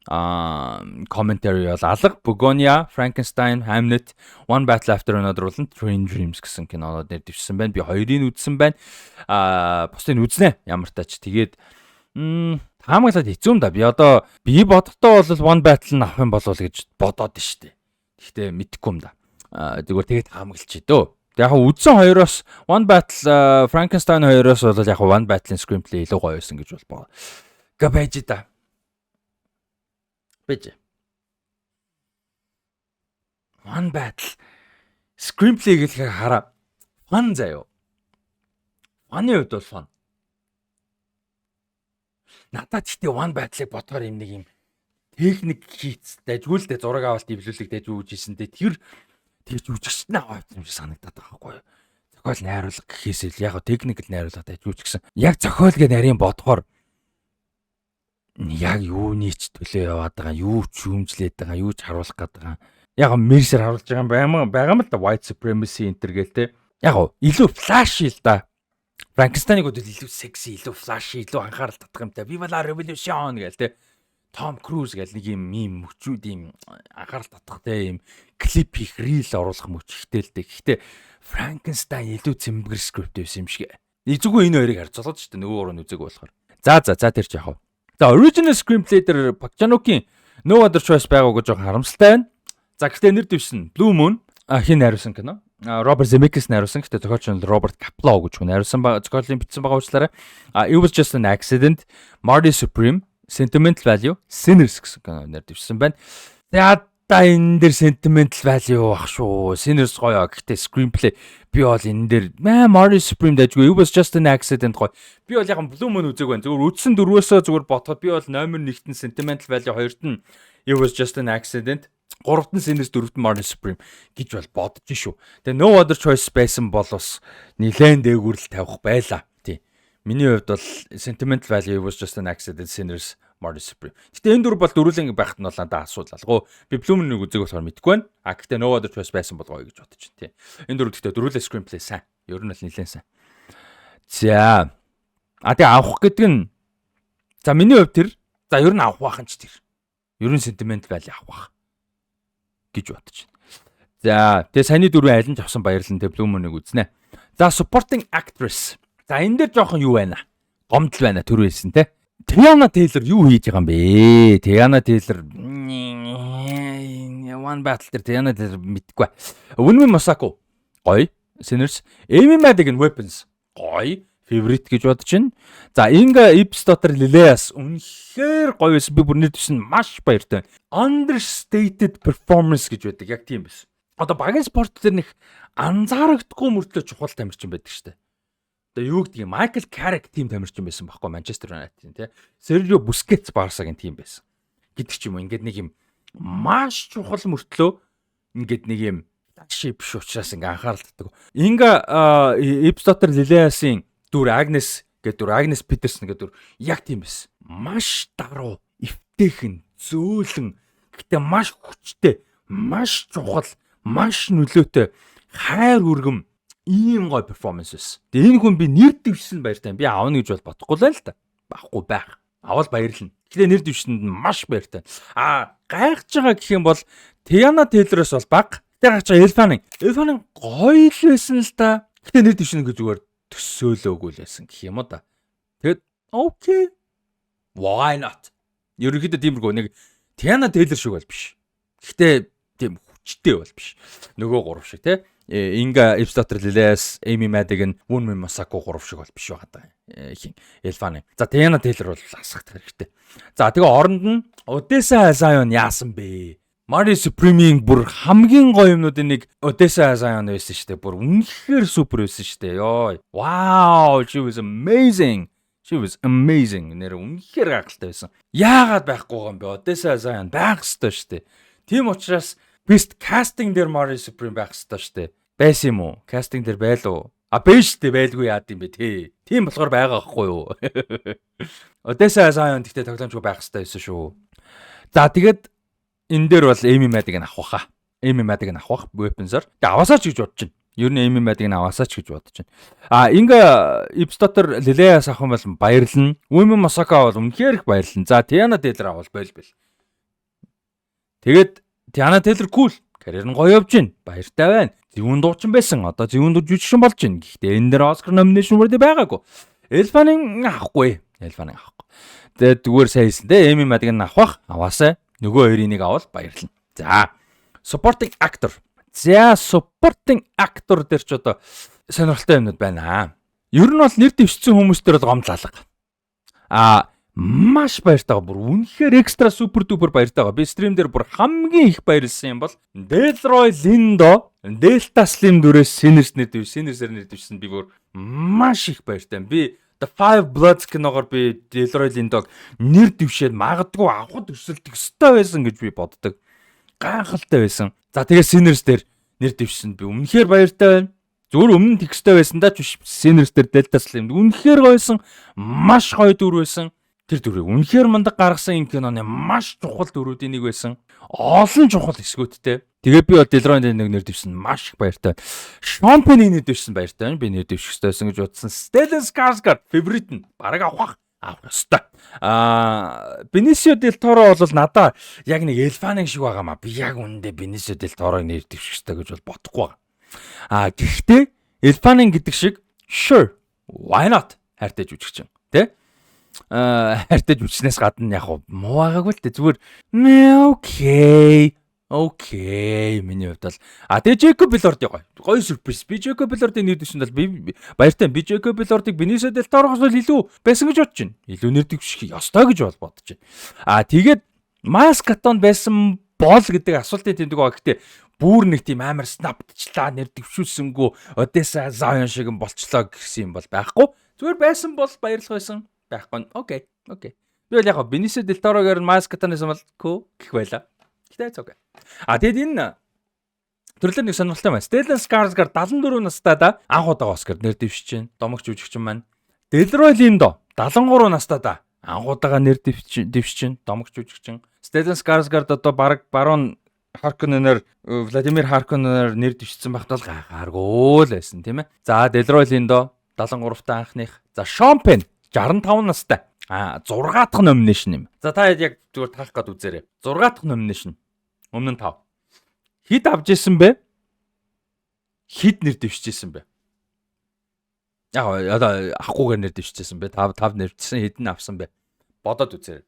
[SPEAKER 1] Commentary бол алга. Bugonia, Frankenstein, Hamnet, One Battle After Another болон Train Dreams гэсэн кинонод нэр дэвшсэн байна. Би хоёрыг үзсэн байна. Бусдыг үзнэ. Ямар тач тэгээд таамаглаад хэцүү юм да. Би одоо би бодохдоо бол One Battle нь авах юм болов уу гэж бодоод штэ. Гэхдээ мэдэхгүй юм да. Зүгээр тэгээд таамаглаж дөө. Яг үдсэн хоёроос One Battle, Frankenstein хоёроос бол яг One Battle-ын screenplay илүү гоё байсан гэж бол боо. Га байж да. Байж. One Battle screenplay гэхээр хараа. Fun заяо. Fun-ы хувьд бол fun. Надад гэхдээ One Battle-ыг бодохоор юм нэг юм техник хийц дайжгүй л дээ, зураг авалт эвлүүлэг дайжгүй үжижсэн дээ. Тэр тэгж үжигчт нь аваад юм шиг санагдаад байгаа байхгүй юу? Зохиол найруулга гэхээс ил яг техникэл найруулга дайжгүй ч гэсэн яг зохиол гэ нарийн бодохоор яг юуны ч төлөө яваад байгаа, юу ч юмжлээд байгаа, юу ч харуулах гээд байгаа. Яг Мерсер харуулж байгаа юм байгаа юм л да, white supremacy энэ төр гээл те. Яг илүү flash л да. Франкенстайныг бодвол илүү секси, илүү flash, илүү анхаарал татах юмтай. Viva la revolution гээл те. Том Круз гэл нэг юм юм мөчүүд юм анхаарал татах те, юм клип хийх, reel оруулах мөч ихтэй л дээ. Гэхдээ Франкенстайн илүү цэмбэр script байсан юм шиг. Нэг зүгээр энэ хоёрыг харьцуулаад шүү дээ. Нөгөө гурав нь үзег болохоор. За, тэр ч яах вэ? За, original screenplay дээр Park Chan-wook-ийн No Other Choice байгаагүй жоохон харамсалтай байна. За, гэхдээ нэр дэвшсэн Blue Moon хин найруулсан кино. Роберт Земекис найруулсан. Гэхдээ зохиолч нь Роберт Каплоу гэж хүн найруулсан ба зохиолын бичсэн байгаа уучлаарай. It Was Just an Accident, Marty Supreme, Sentimental Value, Sinners гэсэн кино нэр дэвшсэн байна. За, энэ дээр Sentimental Value ах шүү. Sinners гоё. Гэхдээ screenplay би бол энэ дээр Marty Supreme дайжгүй. It Was Just an Accident гоё. Би бол яг Blue Moon үзег байна. Зүгээр үдсэн дөрвөөсөө зүгээр бодоход би бол номер 1-т нь Sentimental Value, хоёрт нь It Was Just an Accident, гуравт нь Sinners, дөрөвт нь Marty Supreme гэж бол бодож шүү. Тэгээ No Other Choice байсан бол бас нилээн дээгүүр л тавих байлаа. Тий. Миний хувьд бол Sentimental Value, Was Just an Accident, Sinners, Marty Supreme. Гэтэ энэ дөрв бол дөрвөлэн байхад нь бол надад асуудал алгүй. Би Blue Moon-ыг үзег болохоор мэдэхгүй байна. А гэтэ No Other Choice байсан бол гоё гэж бодож байна. Тий. Энэ дөрв гэтэ дөрвөлээ screenplay сайн. Ер нь бол нилээн сайн. За. А тэгээ авах гэдэг нь, за, миний хувьд тэр, за, ер нь авах бахан ч тэр. Ер нь Sentimental Value авах бах гэж бодож байна. За, тэгээ саяны дөрвөн аль нь ч авсан баярлан, тэ, Blue Moon-ыг үзнэ. За, supporting actress. За, энэ дээр жоохон юу байна? Гомдол байна, түрүү хэлсэн те. Teyana Taylor юу хийж байгаа юм бэ? Teyana Taylor One Battle дээр Teyana Taylor мэдгүй. Wunmi Mosaku гоё. Sinners. Amy Madigan, Weapons гоё. Favorite гэж бодож байна. За, Inga Ibsdotter Lilleaas үнэхээр гоё байсан. Би бүр нэр дэвшин маш баяртай. Understated performance гэж байдаг. Яг тийм байсан. Одоо багийн спорт дээр нэг анзаарагдахгүй мөртлөө чухал тамирчин байдаг шүү дээ. Одоо юу гэдгийг, Майкл Каррик тийм тамирчин байсан байхгүй, Манчестер Юнайтедийн, тий. Сержио Бускетс Барсагийн тийм байсан гэдэг ч юм уу. Ингээд нэг юм маш чухал мөртлөө ингээд нэг юм flashy биш учраас ингээ анхаарал татдаг. Инга Ибсдоттер Лилеасын дүр, Агнес гэдэг дүр, Агнес Петерсон гэдэг дүр яг тийм байсан. Маш даруу, эвтэйхэн, зөөлөн, гэхдээ маш хүчтэй, маш чухал, маш нөлөөтэй, хайр өргөм ийм гоё performance байсан. Тэгээ энэ хүн би нэр дэвшсэн баяртай. Би авна гэж бол бодохгүй л л та. Авахгүй байх. Авал баярлна. Тэгэхээр нэр дэвшсэнд нь маш баяртай. А гайхаж байгаа гэх юм бол Teyana Taylor-оос бол бага. Тэгээ гайхаж байгаа Elle Fanning. Elle Fanning гоё л байсан л та. Гэтэ нэр дэвшнэ гэж зүгээр төсөөлөөгүй л байсан гэх юм уу да. Тэгээд okay. Why not? Ерөнхийдөө тиймэрхүү нэг Teyana Taylor шиг бол биш. Гэхдээ тийм хүчтэй бол биш. Нөгөө гурав шиг те. Инга Ibsdotter Lilleaas, Amy Madigan, Wunmi Mosaku гурав шиг бол биш байгаа даа. Хин Elle Fanning. За, Teyana Taylor бол асгах хэрэгтэй. За, тэгээ оронд нь Odessa A'zion яасан бэ? Marty Supreme-ийн бүр хамгийн гоё юмнуудын нэг Odessa A'zion байсан шүү дээ. Бүр үнэхээр супер байсан шүү дээ. Йой. Wow, she was amazing. She was amazing. Нэр үнэхээр гайхалтай байсан. Яагаад байхгүй юм бэ? Odessa A'zion байх ёстой шүү дээ. Тийм учраас best casting дээр Marty Supreme байх ёстой шүү дээ. Байсан юм уу? Casting дээр байлуу? А, бэ шүү дээ, байлгүй яад юм бэ те. Тийм болохоор байгаа байхгүй юу? Odessa A'zion гэхдээ тоглоомжгүй байх ёстой байсан шүү. За, тэгээд энэ дээр бол Amy Madigan авах баха. Amy Madigan авах бах Weapons-аар. Тэгээ аваасаач гэж бодож байна. Ер нь Amy Madigan аваасаач гэж бодож байна. А, Inga Ibsdotter Lilleaas авах юм бол баярлна. Wunmi Mosaku бол үнэхээр их баярлна. За, Teyana Taylor авал бойл бэл. Тэгээд Teyana Taylor cool. Карьер нь гоё явж байна. Баяртай байна. Зөвүүн дуучин байсан. Одоо зөвүүн дуу жүжигчин болж байна. Гэхдээ энэ дээр Оскар nomination бүрдээ байгаагүй. Elle Fanning авахгүй. Elle Fanning авахгүй. Тэгээд зүгээр сайн хэлсэн те. Amy Madigan авах бах. Аваасаа. Нөгөө хоёрын нэг авал баярлна. За. Supporting actor. За, supporting actor дээр ч одоо сонирхолтой юмнууд байна. Ер нь бол нэр дэвшсэн хүмүүс дээр бол гомдол алга. А, маш баяртайгаа, бүр үнэхээр extra super duper баяртайгаа. Би stream дээр бүр хамгийн их баярлсан юм бол Delroy Lindo, Delta Slim дүрээс Sinners нэр дэвш, Sinners-ээр нэр дэвшсэн, би бүр маш их баяртай. Би The Five Bloods киногоор би Delroy Lindo-г нэр дэвшээд магадгүй авахд өрсөлдөх ёстой байсан гэж би боддог. Гайхалтай байсан. За, тэгээ Sinners дээр нэр дэвшсэнд би үнэхээр баяртай байна. Зүгээр өмнө нь тэгстэй байсан даа ч биш. Sinners дээр Delta Slim үнэхээр гоёсон. Маш гоё дүр байсан. Тэр дүрийг үнэхээр мундаг гаргасан, энэ киноны маш чухал дүрүүдийн нэг байсан. Олон чухал хэсгүүдтэй. Тэгээ би бол Delroy нэг нэр дэвшсэн маш их баяртай. Sean Penn-ийг нэр дэвшсэн баяртай байна. Би нэр дэвших ёстой байсан гэж бодсон. Stellan Skarsgård favorite нь бараг авах авах ёстой. Аа, Benicio del Toro бол надаа яг нэг Elle Fanning шиг байгаа маа. Би яг үнэндээ Benicio del Toro-г нэр дэвших ёстой гэж бол бодохгүй байгаа. Аа, гэхдээ Elle Fanning гэдэг шиг, sure, why not, хайртай жүжигчин тий? Хайртай жүжигчнээс гадна яг муу байгаагүй л дээ. Зүгээр okay. Okay, миний хувьд бол а, тэгээ Jacob Elordi гоё. Гоё surprise. Би Jacob Elordi нэр дэвшинд бол би баяртай. Би Jacob Elordi-г Benicio del Toro-гоос бол илүү байсан гэж бодож байна. Илүү нэр дэвших ёстой гэж бол бодож байна. А, тэгээд Miles Caton байсан бол гэдэг асуултын тэмдэг байгаа. Гэхдээ бүр нэг тийм амар snub-дчлаа, нэр дэвшүүлсэнгүү Odessa A'zion шиг болчлоо гэсэн юм бол байхгүй. Зүгээр байсан бол баярлах байсан. Байхгүй. Okay. Okay. Би бол яг Benicio del Toro-гээр Miles Caton-аас бол cool гэх байла. Гэтэ it's okay. А, тэгэд энэ төрлөөр нэг сонирхолтой байна. Stellan Skarsgård 74 настай да анх удаага Оскар нэр дэвшиж байна. Домогч жүжигчин маань. Delroy Lindo 73 настай да анх удаага нэр дэвшиж байна. Домогч жүжигчин. Stellan Skarsgård одоо баг Барон Харконненээр, Владимир Харконненээр нэр дэвшсэн байхад бол гайхааргүй л байсан, тийм ээ. За, Delroy Lindo 73 та анхных. За, Sean Penn 65 настай. А, 6 дахь nomination юм. За, та яг зүгээр таах гад үзээрэй. 6 дахь nomination. Өмнө нь 5. Хэд авч исэн бэ? Хэд нэр дэвшижсэн бэ? Яг одоо авахгүйгээр нэр дэвшижсэн бэ? 5 5 нэрчсэн, хэд нь авсан бэ? Бодоод үзээрэй.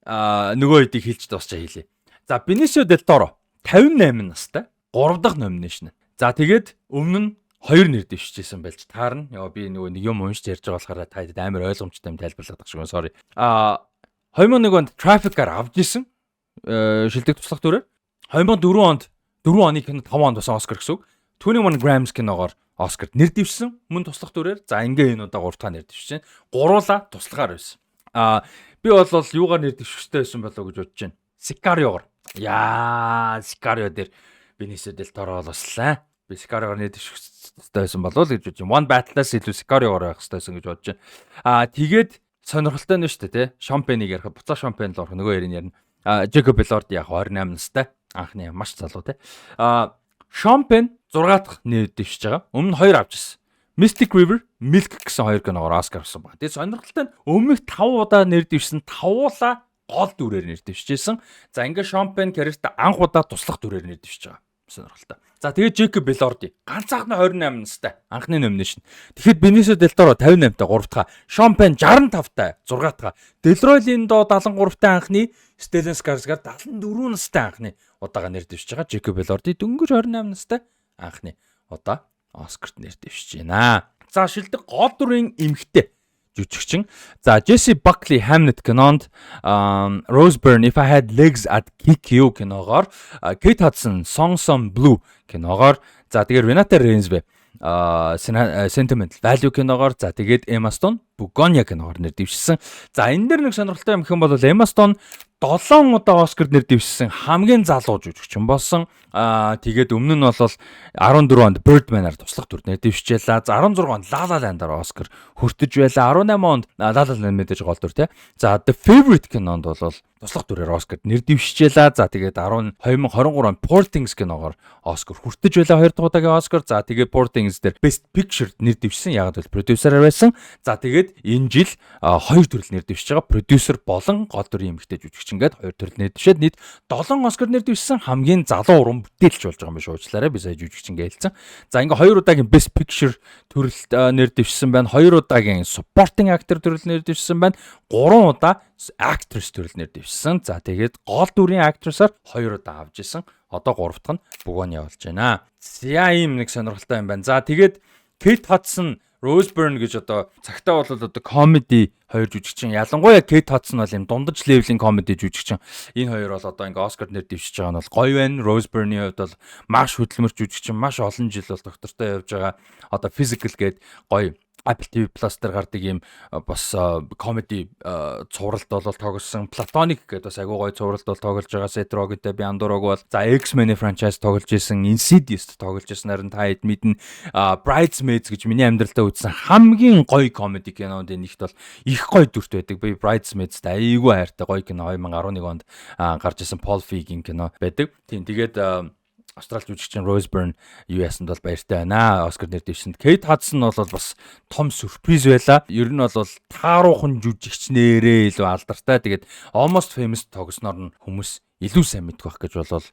[SPEAKER 1] Нөгөө хэдийг хэлж дуусчаа хэлье. За, Бенисио Дел Торо 58 настай. 3 дахь nomination. За, тэгээд өмнө нь хоёр нэр дэвшижсэн болж таарна. Йоо, би нөгөө нэг юм уншиж ярьж байгаа болохоор та хэд амар ойлгомжтой юм тайлбарлаад байгаа шиг. Sorry. 2001 онд Traffic-аар авч исэн шилдэг туслах дүрээр. 2004 онд, 4 оны кино, 5 онд бас Оскар гэсэн үг. 21 Grams киногоор Оскарт нэр дэвшсэн мөн туслах дүрээр. За, ингээ энэ удаа 3 дахь нэр дэвшсэн. Гуруула туслахаар байсан. Би бол юугаар нэр дэвших ёстой байсан болоо гэж бодож байна. Sicario-гоор. Яа, Sicario дээр Бенисио Дел Торо болслаа. Би Sicario-гоор нэр дэвших ёстой байсан болов уу гэж бодож байна. One Battle-аас илүү Sicario-гоор байх ёстой байсан гэж бодож байна. Тэгээд сонирхолтой нь шүү дээ, тий. Шон Пенийг ярих, буцаа Шон Пен л орох, нөгөө хоёрыг ярина. Джейкоб Элорди яг 28 настай. Анхны маш залуу, тий. Шон Пен 6 дахь нэр дэвшиж байгаа. Өмнө нь 2 авч ирсэн. Mystic River, Milk гэсэн хоёр киногоор Оскар авсан байна. Тэгээд сонирхолтой нь өмнөх 5 удаа нэр дэвшсэн, 5уулаа гол дүрээр нэр дэвшижсэн. За, ингээ Шон Пен карьерт анх удаа туслах дүрээр нэр дэвшиж байгаа. Сонирхолтой. За, тэгээд Джейкоб Элорди ганцаархан 28 настай анхны nomination. Тэгэхэд Бенисио Дел Торо 58 та 3 дахь, Шон Пен 65 та 6 дахь, Делрой Линдо 73 та анхны, Стеллан Скарсгард 74 настай анхны удаага нэр дэвшиж байгаа. Джейкоб Элорди дөнгөж 28 настай анхны удаа Оскарт нэр дэвшиж байна. За, шилдэг гол дүрийн эмэгтэй жүжигчин. За, Джесси Бакли Hamnet кинонд, Rose Byrne If I Had Legs I'd Kick You киногоор, Kate Hudson Song Sung Blue киногоор, за тэгээд Renata Reinsve Sentimental Value киногоор, за тэгээд Emma Stone Bugonia киногоор нэр дэвшсэн. За, энэ дээр нэг сонирхолтой юм гэх юм бол Emma Stone 7 удаа Оскар нэр дэвшсэн хамгийн залуу жүжигчин болсон. Тэгээд өмнө нь бол 14 онд Birdman-аар туслах дүр нэр дэвшижээ. За, 16 онд La La Land-аар Оскар хүртэж байлаа. 18 онд La La Land мэдээж гол дүр, те. За, The Favorite кинонд бол туслах дүрээр Оскарт нэр дэвшижээ. За, тэгээд 10 2023 онд Poor Things киногоор Оскар хүртэж байлаа, хоёр дахь удаагийн Оскар. За, тэгээд Poor Things дээр Best Picture нэр дэвшсэн. Яг бол продюсераар байсан. За, тэгээд энэ жил хоёр төрөл нэр дэвшиж байгаа. Продюсер болон гол дүрийн эмэгтэй жүжигчин гээд хоёр төрөл нэр дэвшээд нийт 7 Оскар нэр дэвшсэн хамгийн залуу уран бүтээлч болж байгаа юм биш, уучлаарай. Би сая жүжигчин гэлцэн. За, ингээ хоёр удаагийн Best Picture төрөлд нэр дэвшсэн байна. Хоёр удаагийн Supporting Actor төрөл нэр дэвшсэн байна. Гурван удаа Actress төрөл нэр дэвшсэн. За, тэгээд гол дүрийн actress-аар хоёр удаа авч исэн. Одоо гурав дахь нь Bugonia болж байна. За, ийм нэг сонирхолтой юм байна. За, тэгээд Kate Hudson, Rose Byrne гэж одоо цагтаа бол одоо comedy хоёр жүжигчин. Ялангуяа Kate Hudson бол юм дундаж level ийн comedy жүжигчин. Энэ хоёр бол одоо ингээ Оскар нэр дэвшиж байгаа нь бол гоё байна. Rose Byrne-ийн хувьд бол маш хөдөлмөрч жүжигчин, маш олон жил бол доктортой явж байгаа. Одоо Physical гээд гоё Apple TV Plus дээр гардаг ийм бас comedy цувралд бол тоглосон. Platonic гэдэг бас айгуу гоё цувралд бол тоглож байгаа. Seth Rogen-тэй би андуураг бол. За, X-Men franchise тоглож исэн, Insidious тоглож исэн харин та хэд мэднэ. Bridesmaids гэж миний амьдралдаа үзсэн хамгийн гоё comedy кинонд нэгт бол их гоё дүрт байдаг. Би Bridesmaids-д айгүй хайртай, гоё кино, 2011 онд гарч исэн Paul Feig-ийн кино байдаг. Тийм, тэгээд Австрал жүжигчин Rose Byrne юу ясанд бол баяртай байна. Оскар нэр дэвшинд. Kate Hudson бол бас том surprise байла. Ер нь бол тааруухан жүжигч нэрээ илүү алдартай. Тэгээд Almost Famous тогсноор нь хүмүүс илүү сайн мэдэх байх гэж болол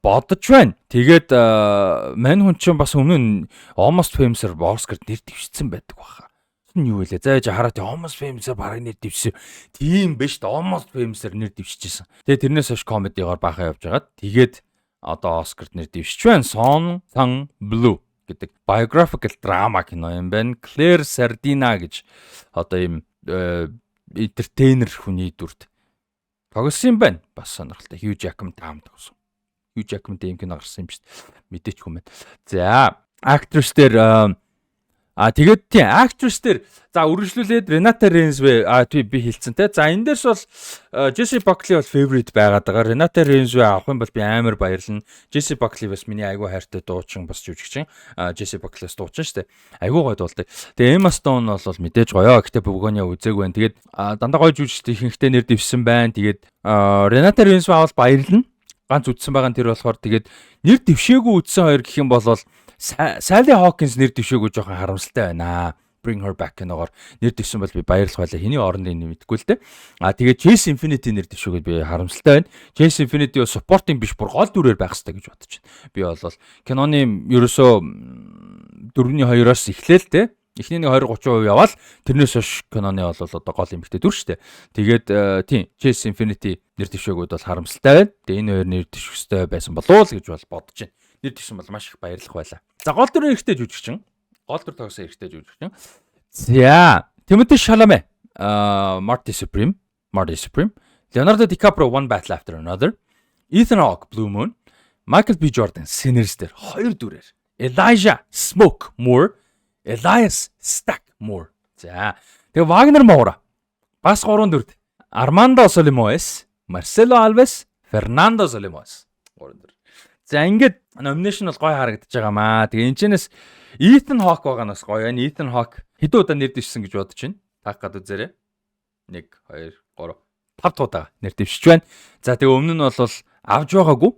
[SPEAKER 1] бодож байна. Тэгээд мань хүн чинь бас өмнө нь Almost Famous-аар Оскарт нэр дэвшсэн байдаг баха нь юу вэ? За, яж хараад Almost Famous-аар бараг нэр дэвшсэн. Тийм биш дээ. Almost Famous-аар нэр дэвшижсэн. Тэгээ тэрнээс хойш comedy-гоор баахан явж байгаад тэгээд одоо Оскарт нэр дэвшиж байна. Song Sung Blue гэдэг biographical drama кино юм байна. Claire Sardina гэж одоо ийм entertainer хүний дүрд тоглосон юм байна. Бас сонирхолтой. Hugh Jackman таам тоглосон. Hugh Jackman ийм кино гарсан юм шүү дээ. Мэдээч хүн байна. За, actress дээр тэгээд тийм actress дээр, за, үргэлжлүүлээд Renata Reinsve тий би хэлсэн те. За, энэ дээрс бол Jessie Buckley бол favorite байгаад байгаа. Renata Reinsve авах юм бол би амар баярлна. Jessie Buckley бас миний айгүй хайртай дуучин, бас жүжигчин. Jessie Buckley бас дуучин шүү дээ. Айгүй гоё дуулдаг. Тэгээ Emma Stone бол мэдээж гоё. Гэтэ Bugonia үзээгүй байна. Тэгээд дандаа гоё жүжигчтэй ихэнхдээ нэр дэвшсэн байна. Тэгээд Renata Reinsve авал баярлна. Ганц үдсэн байгаа нь тэр болохоор. Тэгээд нэр дэвшээгүй үдсэн хоёр гэх юм бол Sally Hawkins нэр дэвшээгүй жоохон харамсалтай байна. Bring Her Back киногоор нэр дэвшсэн бол би баярлах байлаа. Хэний оронд энэ мэдэхгүй л дээ. А тэгээд Chase Infiniti нэр дэвшүүгээд би харамсалтай байна. Chase Infiniti бол supporting биш, бүр гол дүрээр байх хэрэгтэй гэж бодож байна. Би бол киноны ерөөсөө 4-ний 2-оос эхлээл те. Эхний нэг 20 30% яваал тэрнээс хойш киноны бол одоо гол эмэгтэй дүр шүү дээ. Тэгээд тийм, Chase Infiniti нэр дэвшөөгөөд бол харамсалтай байна. Тэгээ энэ хоёр нэр дэвших ёстой байсан болов уу гэж бол бодож байна. Нэр дэвшсэн бол маш их баярлах байлаа. За, гол дүрийн эрэгтэй жүжигчин. Гол дүр тоглосон эрэгтэй жүжигчин. За, Тимоти Шаламе, Marty Supreme, Marty Supreme, Leonardo DiCaprio, One Battle After Another, Ethan Hawke, Blue Moon, Michael B Jordan, Sinners дээр хоёр дүрээр. Elijah Smoke Moore, Elias Stack Moore. За. Тэгээ Wagner Moura бас 3 дүрд. Armando Solimoes, Marcelo Alves, Fernando Solimoes. 3 дүр. За, ингээд nomination бол гоё харагдаж байгаа маа. Тэгээ энэ чэнэс Ethan Hawke байгаа нь бас гоё байна. Ethan Hawke хэдэн удаа нэр дэвшсэн гэж бодож байна? Таах гад үзээрэй. 1 2 3 5 дахь удаа нэр дэвшиж байна. За, тэгээ өмнө нь бол авж байгаагүй.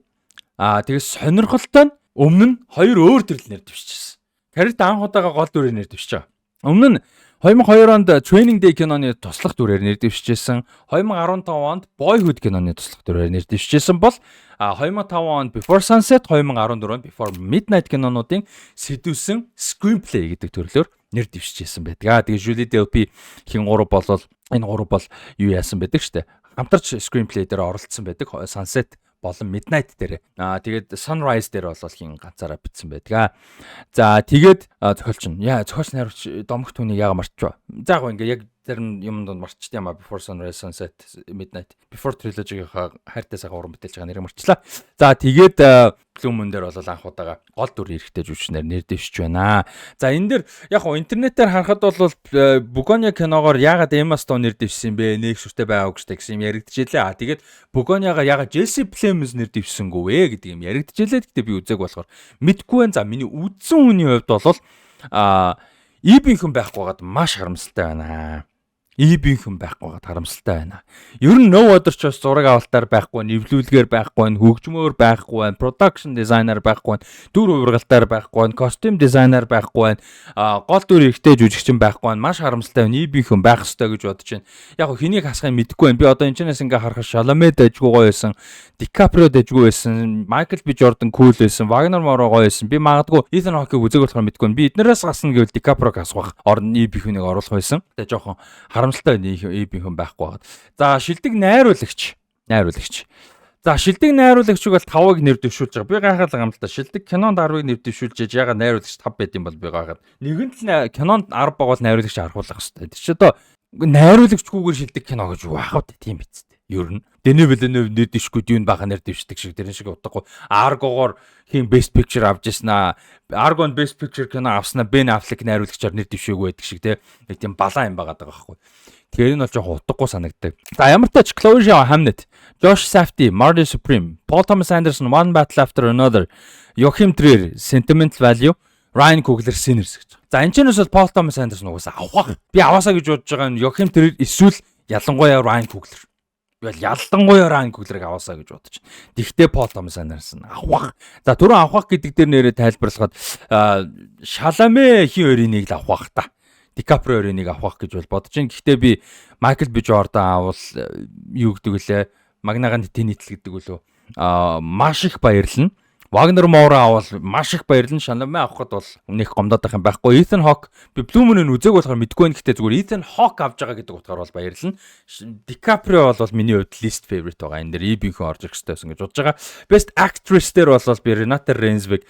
[SPEAKER 1] Аа, тэгээ сонирхолтой нь өмнө нь хоёр өөр төрөл нэр дэвшижсэн. Карьерт анх удаага гол дүрээр нэр дэвшиж байгаа. Өмнө нь 2002 онд Training Day киноны туслах дүрээр нэр дэвшижсэн. 2015 онд Boyhood киноны туслах дүрээр нэр дэвшижсэн бол 2005 онд Before Sunset, 2014 онд Before Midnight кинонуудын сэдвсэн screenplay гэдэг төрлөөр нэр дэвшижсэн байдаг. Тэгээ Julie Delpy хин гурав болол энэ гурав бол юу яасан байдаг штэ. Хамтарч screenplay дээр оролцсон байдаг. Sunset болон Midnight дээр. Аа, тэгээд Sunrise дээр бол хин ганцаараа бичсэн байдаг. За, тэгээд зохиолч нь. Яа, зохиолч найруулагч домогт түүнийг яага мартчихва. За, яг ингээ яг зарим юм донд марчт юм а. Before Sunrise, Sunset, Midnight, Before trilogy-ийнхаа хайртай сайхан уран бүтээлж байгаа нэрийг марчлаа. За, тэгээд Blue Moon дээр бол анх удаага гол дүр эрэгтэй жүжигчнэр нэр дэвшиж байна. За, энэ дэр яг хоо интернетээр харахад бол Bugonia киногоор яагаад Emma Stone нэр дэвшсэн бэ? Нэг сүртэй байгаа гэж гэсэн юм яригдчихлээ. А тэгээд Bugonia-га яагаад Jesse Plemons нэр дэвшсэнгүй вэ гэдэг юм яригдчихлээ. Гэтэ би үзег болохоор мэдгүй байна. За, миний үзсэн хүний хувьд бол Ибинхэн байхгүй байгаад маш харамсалтай байна. Ибинхэн байхгүй байгаад харамсалтай байна. Ер нь No Other Choice зураг авалтаар байхгүй, нэвлүүлгээр байхгүй, хөгжмөөр байхгүй байна, production designer байхгүй, дүр хувиргалтаар байхгүй, costume designer байхгүй, гол дүр эрэгтэй жүжигчин байхгүй байна. Маш харамсалтай байна. Ибинхэн байх ёстой гэж бодож байна. Яг хөө хэнийг хасахыг мэдэхгүй байна. Би одоо энэ чэнэс ингээ харахад Шаламе дажгүй гоё байсан, Дикаприо дажгүй байсан, Майкл Би Жордан cool байсан, Вагнер Моро гоё байсан. Би магадгүй Ethan Hawke-ыг үзег болохоор мэдэхгүй байна. Би эднээс гасна гэвэл Дикаприог асуух орн Ибинхнийг оруулах байсан. Тэгээ жоохон харамсалтай байна Ибинхэн байхгүй байгаад. За, шилдэг найруулагч. Найруулагч. За, шилдэг найруулагчиг бол 5-ыг нэр дэвшүүлж байгаа. Би гайхаад байгаа юм л та. Шилдэг кинонд 10-ыг нэр дэвшүүлж яж яга найруулагч 5 байд юм бол би гайхаад. Нэгэн л кинонд 10 байгуул найруулагч архуулах хэрэгтэй. Тэр чи одоо найруулагчгүйгээр шилдэг кино гэж юу ах вэ, тийм биз дээ. Ер нь Дэни Виленев нэр дэвшгүй, Dune баха нэр дэвшдэг шиг тэрэн шиг утгагүй. Argo-гоор хин Best Picture авч ирсэн аа. Argo Best Picture кино авснаа Бен Аффлек найруулагчаар нэр дэвшээгүй байдаг шиг те. Нэг тийм балан юм байгаа даа байхгүй. Тэгэхээр энэ бол жоохон утгагүй санагддаг. За, ямар ч тач Chloe Zhao, Hamnet, Josh Safdie, Marty Supreme, Paul Thomas Anderson, One Battle After Another, Joachim Trier, Sentimental Value, Ryan Coogler, Sinners гэж. За, энэ ч бол Paul Thomas Anderson угаасаа авах. Би аваасаа гэж бодож байгаа нь Joachim Trier эсвэл ялангуяа Ryan Coogler. Би бол ялангуяа Ryan Coogler-ыг аваасаа гэж бодож байна. Тэгвэл Paul Thomas Anderson авах. За, түрүү авах гэдэг дээр нэрээ тайлбарлахад Шаламе хин хоёрын нэг л авах та. Дикаприо хоёрын нэг авах гэж бол бодож байна. Гэхдээ би Майкл Би Жордан авал юу гэдэг вүлээ? Магнаган тенитл гэдэг үлээ. Маш их баярлна. Вагнер Моура авал маш их баярлна. Шаламе авахд бол нэг гомдоод байх юм байхгүй. Ethan Hawke, би Blue Moon-ыг үзег болохоор мэдэхгүй байна. Гэхдээ зүгээр Ethan Hawke авж байгаа гэдэг утгаар бол баярлна. DiCaprio бол миний хувьд least favorite байгаа. Энэ дээр Ибинхэн орж ирэх хэрэгтэй байсан гэж бодож байгаа. Best Actress дээр бол би Renate Reinsve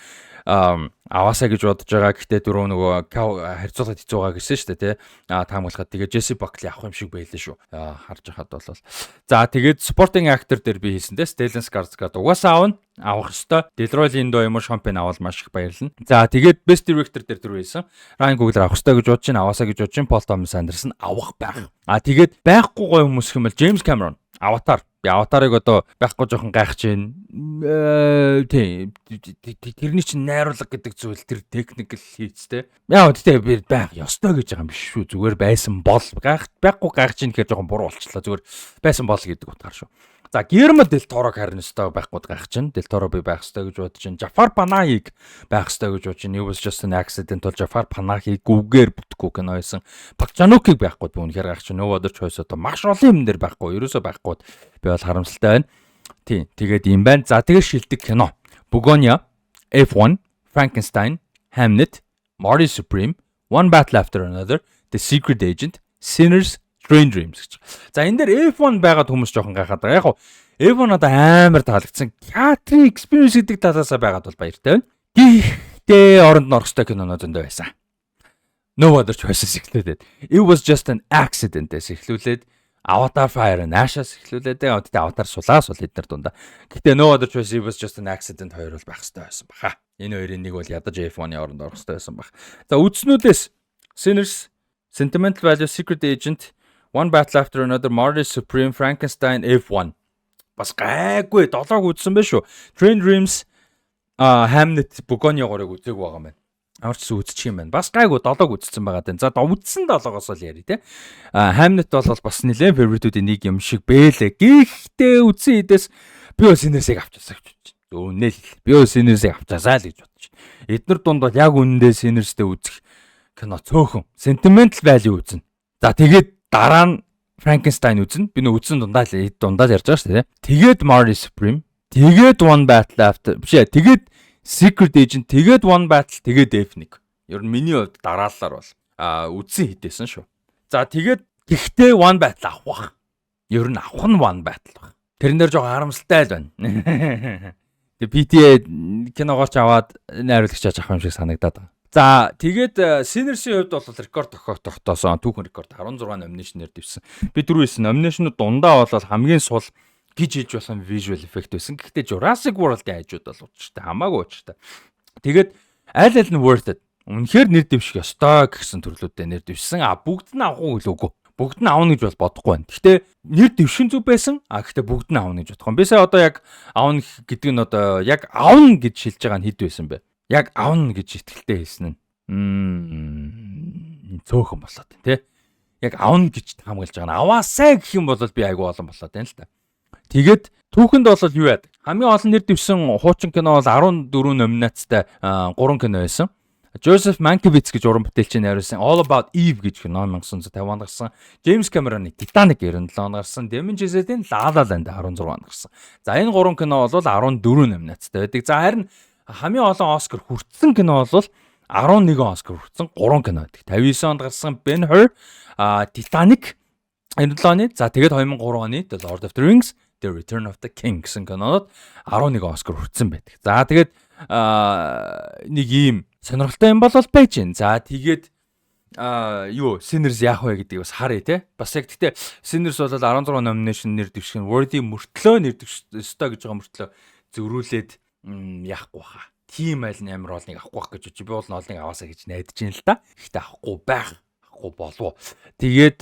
[SPEAKER 1] аваасаа гэж бодож байгаа. Гэхдээ дөрөв нөгөө харьцуулахад хэцүү байгаа гэсэн шүү дээ, тий. Таамаглахад тэгээ Jessie Buckley авах юм шиг байлаа шүү. Харж хахад бол. За, тэгээд supporting actor дээр би хийсэн те Stellan Skarsgård угаасаа авна. Авах ёстой. Delroy Lindo юм уу Sean Penn авал маш их баярлна. За, тэгээд Best Director дээр дөрөв хийсэн. Ryan Coogler авах ёстой гэж бодож байна. Аваасаа гэж бодож байна. Paul Thomas Anderson авах байх. Тэгээд байхгүй гоё хүмүүс хэмэл James Cameron, Avatar. Би Аватарыг одоо байхгүй жоохон гайхаж байна. Тийм. Тэрний чинь найруулга гэдэг зүйл тэр technical хийцтэй. Яа, гэтээ би байх ёстой гэж байгаа юм биш шүү. Зүгээр байсан бол гайх, байхгүй гайхаж байна гэхээр жоохон буруу болчихлоо. Зүгээр байсан бол гэдэг утгаар шүү. За, Гиермо Дел Торог харин өстой байхгүй гайх чинь. Дел Торо би байх ёстой гэж бодож чинь. Жафар Панахиг байх ёстой гэж бодож чинь. It Was Just an Accident бол Жафар Панахиг гүгээр бүтэхгүй кино байсан. Пак Чанукийг байхгүй би үнэхээр гайх чинь. No Other Choice одоо маш олон юм дээр байхгүй. Ерөөсөө байхгүй би бол харамсалтай байна. Тийм. Тэгээд юм байна. За, тэгээд шилдэг кино. Bugonia, F1, Frankenstein, Hamnet, Marty Supreme, One Battle After Another, The Secret Agent, Sinners, Train Dreams гэж. За, энэ дээр F1 байгаад хүмүүс жоохон гайхаад байгаа. Яг хуу F1 одоо амар таалагдсан. Театрын experience гэдэг талаасаа байгаад бол баяртай байна. Гэхдээ оронд нь орох ёстой киноноо зөндөө байсан. No Other Choices эхлүүлээд, It Was Just an Accident-ээс эхлүүлээд, Avatar Fire and Ash-аас эхлүүлээд, гэхдээ Avatar сулаас бол эднэр дундаа. Гэхдээ No Other Choice, It Was Just an Accident хоёр бол байх ёстой байсан баха. Энэ хоёрын нэг бол ядаж F1-ы оронд орох ёстой байсан баг. За, үзнүүдээс Sinners, Sentimental Value, Secret Agent, One Battle After Another, Marty Supreme, Frankenstein, F1. Бас гайгүй долоог үзсэн байх шүү. Train Dreams, Hamnet, Bugonia гурыг үзээгүй байгаа юм байна. Ямар ч үзчих юм байна. Бас гайгүй долоог үзсэн байгаа даа. За, үзсэн долоогоос л яри те. Hamnet бол бас нэлээд favorite-үүдийн нэг юм шиг бэлээ. Гэхдээ үзсэн хэдээс би бас Sinners-ыг авчаасаа гэж бодож байна. Үнэ л би бас Sinners-ыг авчаасаа л гэж бодож байна. Эднэр дунд бол яг үнэндээ Sinners-тэй үзэх кино цөөхөн. Sentimental Value үзнэ. За, тэгээд дараа нь Frankenstein үзнэ. Би нөө үзсэн дундаа л дундаа л ярьж байгаа шүү дээ. Тэгээд Marty Supreme, тэгээд One Battle After биш ээ. Тэгээд Secret Agent, тэгээд One Battle, тэгээд F1. Ер нь миний хувьд дараалалаар бол үзсэн хитээсэн шүү. За, тэгээд гэхдээ One Battle авах бах. Ер нь авах нь One Battle баг. Тэрэн дээр жоохон харамсалтай л байна. Тэгээ PTA киногоор ч аваад найруулагч авах юм шиг санагдаад байгаа. За, тэгээд Sinners-ийн хувьд бол рекорд тогтоосон. Түүхэн рекорд 16 nomination-ээр дэвсэн. Би түрүү хэлсэн nomination-ууд дундаа бол хамгийн сул гэж хэлж болох visual effect байсан. Гэхдээ Jurassic World-ийн хажууд бол учиртай, хамаагүй учиртай. Тэгээд аль аль нь worth it. Үнэхээр нэр дэвших ёстой гэсэн төрлүүдээ нэр дэвшсэн. А бүгд нь авах уу гэлээгүй. Бүгд нь авна гэж бол бодохгүй байна. Гэхдээ нэр дэвшин зүг байсан. А гэхдээ бүгд нь авна гэж бодохгүй. Би сая одоо яг авна гэдэг нь одоо яг авна гэж шилж байгаа нь хэд байсан бэ? Яг авна гэж итгэлтэй хэлсэн нь цөөхөн болоод байна тий. Яг авна гэж таамаглаж байгаа нь аваасай гэх юм бол би айгүй олон болоод байна л та. Тэгээд түүхэнд бол юу яадаг? Хамгийн олон нэр дэвшсэн хуучин кино бол 14 номинацтай 3 кино байсан. Joseph Mankiewicz гэж уран бүтээлчийн найруулсан All About Eve гэж кино 1950 онд гарсан. James Cameron-ы Titanic 97 онд гарсан. Damien Chazelle-ийн La La Land 16 онд гарсан. За, энэ гурван кино бол 14 номинацтай байдаг. За, харин хамгийн олон Оскар хүртсэн кино бол 11 Оскар хүртсэн 3 кино байдаг. 59 онд гарсан Ben Hur, Titanic 97 оны, за тэгээд 2003 оны The Lord of the Rings: The Return of the King гэсэн кинонод 11 Оскар хүртсэн байдаг. За, тэгээд нэг ийм сонирхолтой юм бол байж гин. За, тэгээд юу Sinners яах вэ гэдгийг бас харъя те. Бас яг гэхдээ Sinners бол 16 nomination нэр дэвших нь worthy мөртлөө, нэр дэвших ёстой гэж байгаа мөртлөө зөрүүлээд яахгүй хаа. Тим айл нь амар олныг авахгүй байх гэж би бол олныг аваасаа гэж найдаж байна л та. Гэхдээ авахгүй байх, авахгүй болов. Тэгээд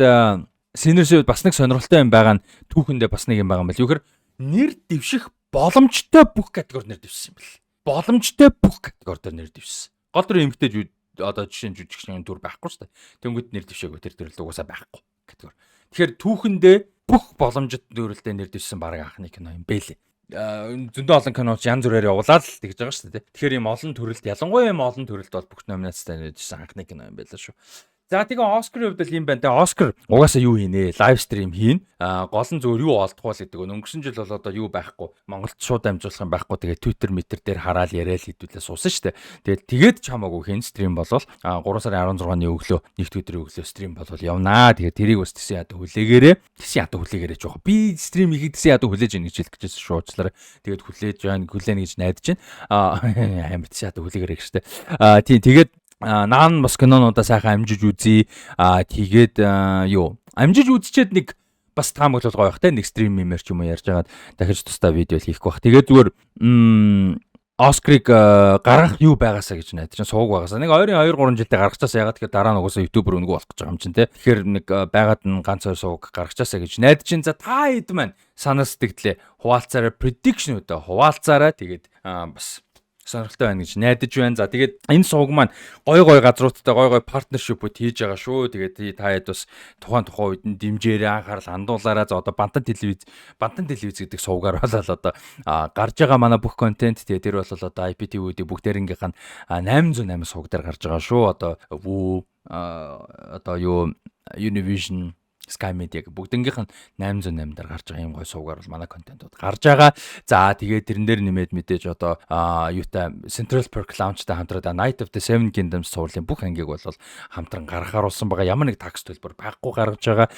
[SPEAKER 1] Sinners-ийн хувьд бас нэг сонирхолтой юм байгаа нь түүхэндээ бас нэг юм байгаа юм байна. Юу гэхээр нэр дэвших боломжтой бүх категори нэр дэвшсэн юм бэл. Боломжтой бүх категори дээр нэр дэвшсэн. Гол дүр эмэгтэй одоо жишээ нь жүжигчний дүр байхгүй шүү дээ. Тэнгүүд нэр дэвшээгүй, тэр төрөл угаасаа байхгүй категори. Тэгэхээр түүхэндээ бүх боломжит төрөлдөө нэр дэвшсэн бараг анхны кино юм бэлээ. Зөндөө олон киноч янз бүрээр явуулаад л тэгж байгаа шүү дээ. Тэгэхээр ийм олон төрөлд, ялангуяа ийм олон төрөлд бол бүх номинацтай нэр дэвшсэн анхны кино юм байлаа шүү. За, тэгээ Оскарын хувьд л юм байна. Тэгээ Оскар угаасаа юу хийнэ? Live stream хийн. Гол нь зөвөр юу олдох вэ гэдэг нь өнгөрсөн жил бол одоо юу байхгүй. Монголд шууд дамжуулах юм байхгүй. Тэгээ Twitter, Twitter дээр хараал яриад хэдүүлээ суусан шүү дээ. Тэгээд тэгээд ч хамаагүй хийн stream болвол 3 сарын 16-ны өглөө, нэгд өдрийн өглөө stream болвол явнаа. Тэгээ тэрийг бас тэсэн ядуу хүлээгээрээ. Тэсэн ядуу хүлээгээрээ жоох. Би stream хийхэд тэсэн ядуу хүлээж ийн гэж хэлэх гэжсэн шуучлаарай. Тэгээд хүлээж байна, хүлээнэ гэж найдаж байна. Амар тэсэн ядуу хүлээгээрээ гэж штэ. Тийм, тэгээд наан бас кинонуудаа сайхан амжиж үзье. Тэгээд юу амжиж үзчихэд нэг бас таамаглал гоё бах те, нэг stream мэмэр ч юм уу ярьж байгаад дахиж тусдаа видео хийх бах. Тэгээд зүгээр Оскарыг гаргах юу байгаасаа гэж найдаж чинь сууг байгаасаа нэг ойрын 2 3 жилдээ гаргачаасаа. Ягаад тэгэхээр дараа нь угаасаа YouTuber өнгө болох гэж байгаа юм чинь те. Тэгэхээр нэг байгаад нь ганц хоёр сууг гаргачаасаа гэж найдаж чинь. За, та хэд маань санаа сэтгэлээ хуваалцаарай, prediction-үүдээ хуваалцаарай. Тэгээд бас Сонирхолтой байна гэж найдаж байна. За, тэгээд энэ суваг маань гой гой газруудтай гой гой partnership үүд хийж байгаа шүү. Тэгээд та хэд бас тухайн тухайн үед нь дэмжээрэй, анхаарал хандуулаарай. За, одоо Бантан телевиз гэдэг сувгаар болол одоо гарч байгаа манай бүх контент, тэгээд тэр бол одоо IPTV-үүдийн бүгдээрнгийнх нь 808 суваг дээр гарч байгаа шүү. Одоо Вүү, одоо юу, Univision, Sky Media бүгднгийнх нь 808 дээр гарч байгаа юм гой сувгаар бол манай контентууд гарч байгаа. За, тэгээд тэрэн дээр нэмээд мэдээж одоо юутай, Central Perk Lounge-тай хамтраад Knight of the Seven Kingdoms цувралын бүх ангийг бол хамтран гаргахаар болсон байгаа. Ямар нэг tax төлбөр байхгүй гаргаж байгаа.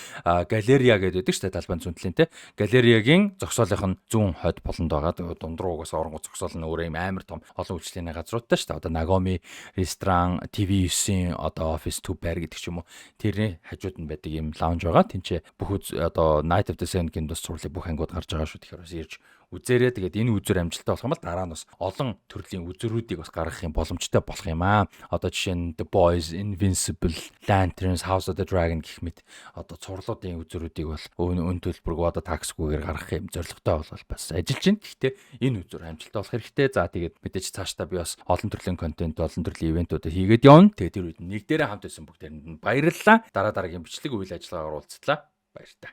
[SPEAKER 1] Галерия гэдэг байдаг шүү дээ, талбайн зүүн те. Галериагийн зогсоолынх нь зүүн хойд болонд байгаа. Дунд руу угсаа оронгоо зогсоол нь өөрөө юм амар том олон үйлчлэгээний газруудтай шүү дээ. Одоо Нагоми ресторан, TV9-ийн одоо офис, төв байр гэдэг ч юм уу. Тэрний хажууд нь байдаг юм lounge байгаа. Тинчээ бүх одоо Knight of the Seven Kingdoms цувралын бүх ангиуд гарч байгаа шүү. Тэгэхээр бас ирж үзээрэй. Тэгээд энэ үзүүр амжилттай болох юм бол дараа нь бас олон төрлийн үзүүрүүдийг бас гаргах юм боломжтой болох юм аа. Одоо жишээ нь The Boys, Invincible, Lanterns, House of the Dragon гэх мэт одоо цувралуудын үзүүрүүдийг бол өн төлбөргүй, одоо tax гүйгээр гаргах юм зорилготой бол бас ажиллаж байна. Гэхдээ энэ үзүүр амжилттай болох хэрэгтэй. За, тэгээд мэдээж цаашдаа би бас олон төрлийн контент, олон төрлийн event үүд хийгээд явна. Тэгээд тэр үед нэг дээрээ хамт байсан бүгдээрэнд нь баярлалаа. Дараа дараагийн бичлэг, үйл ажиллагаагаар уулзлаа. Баяртай.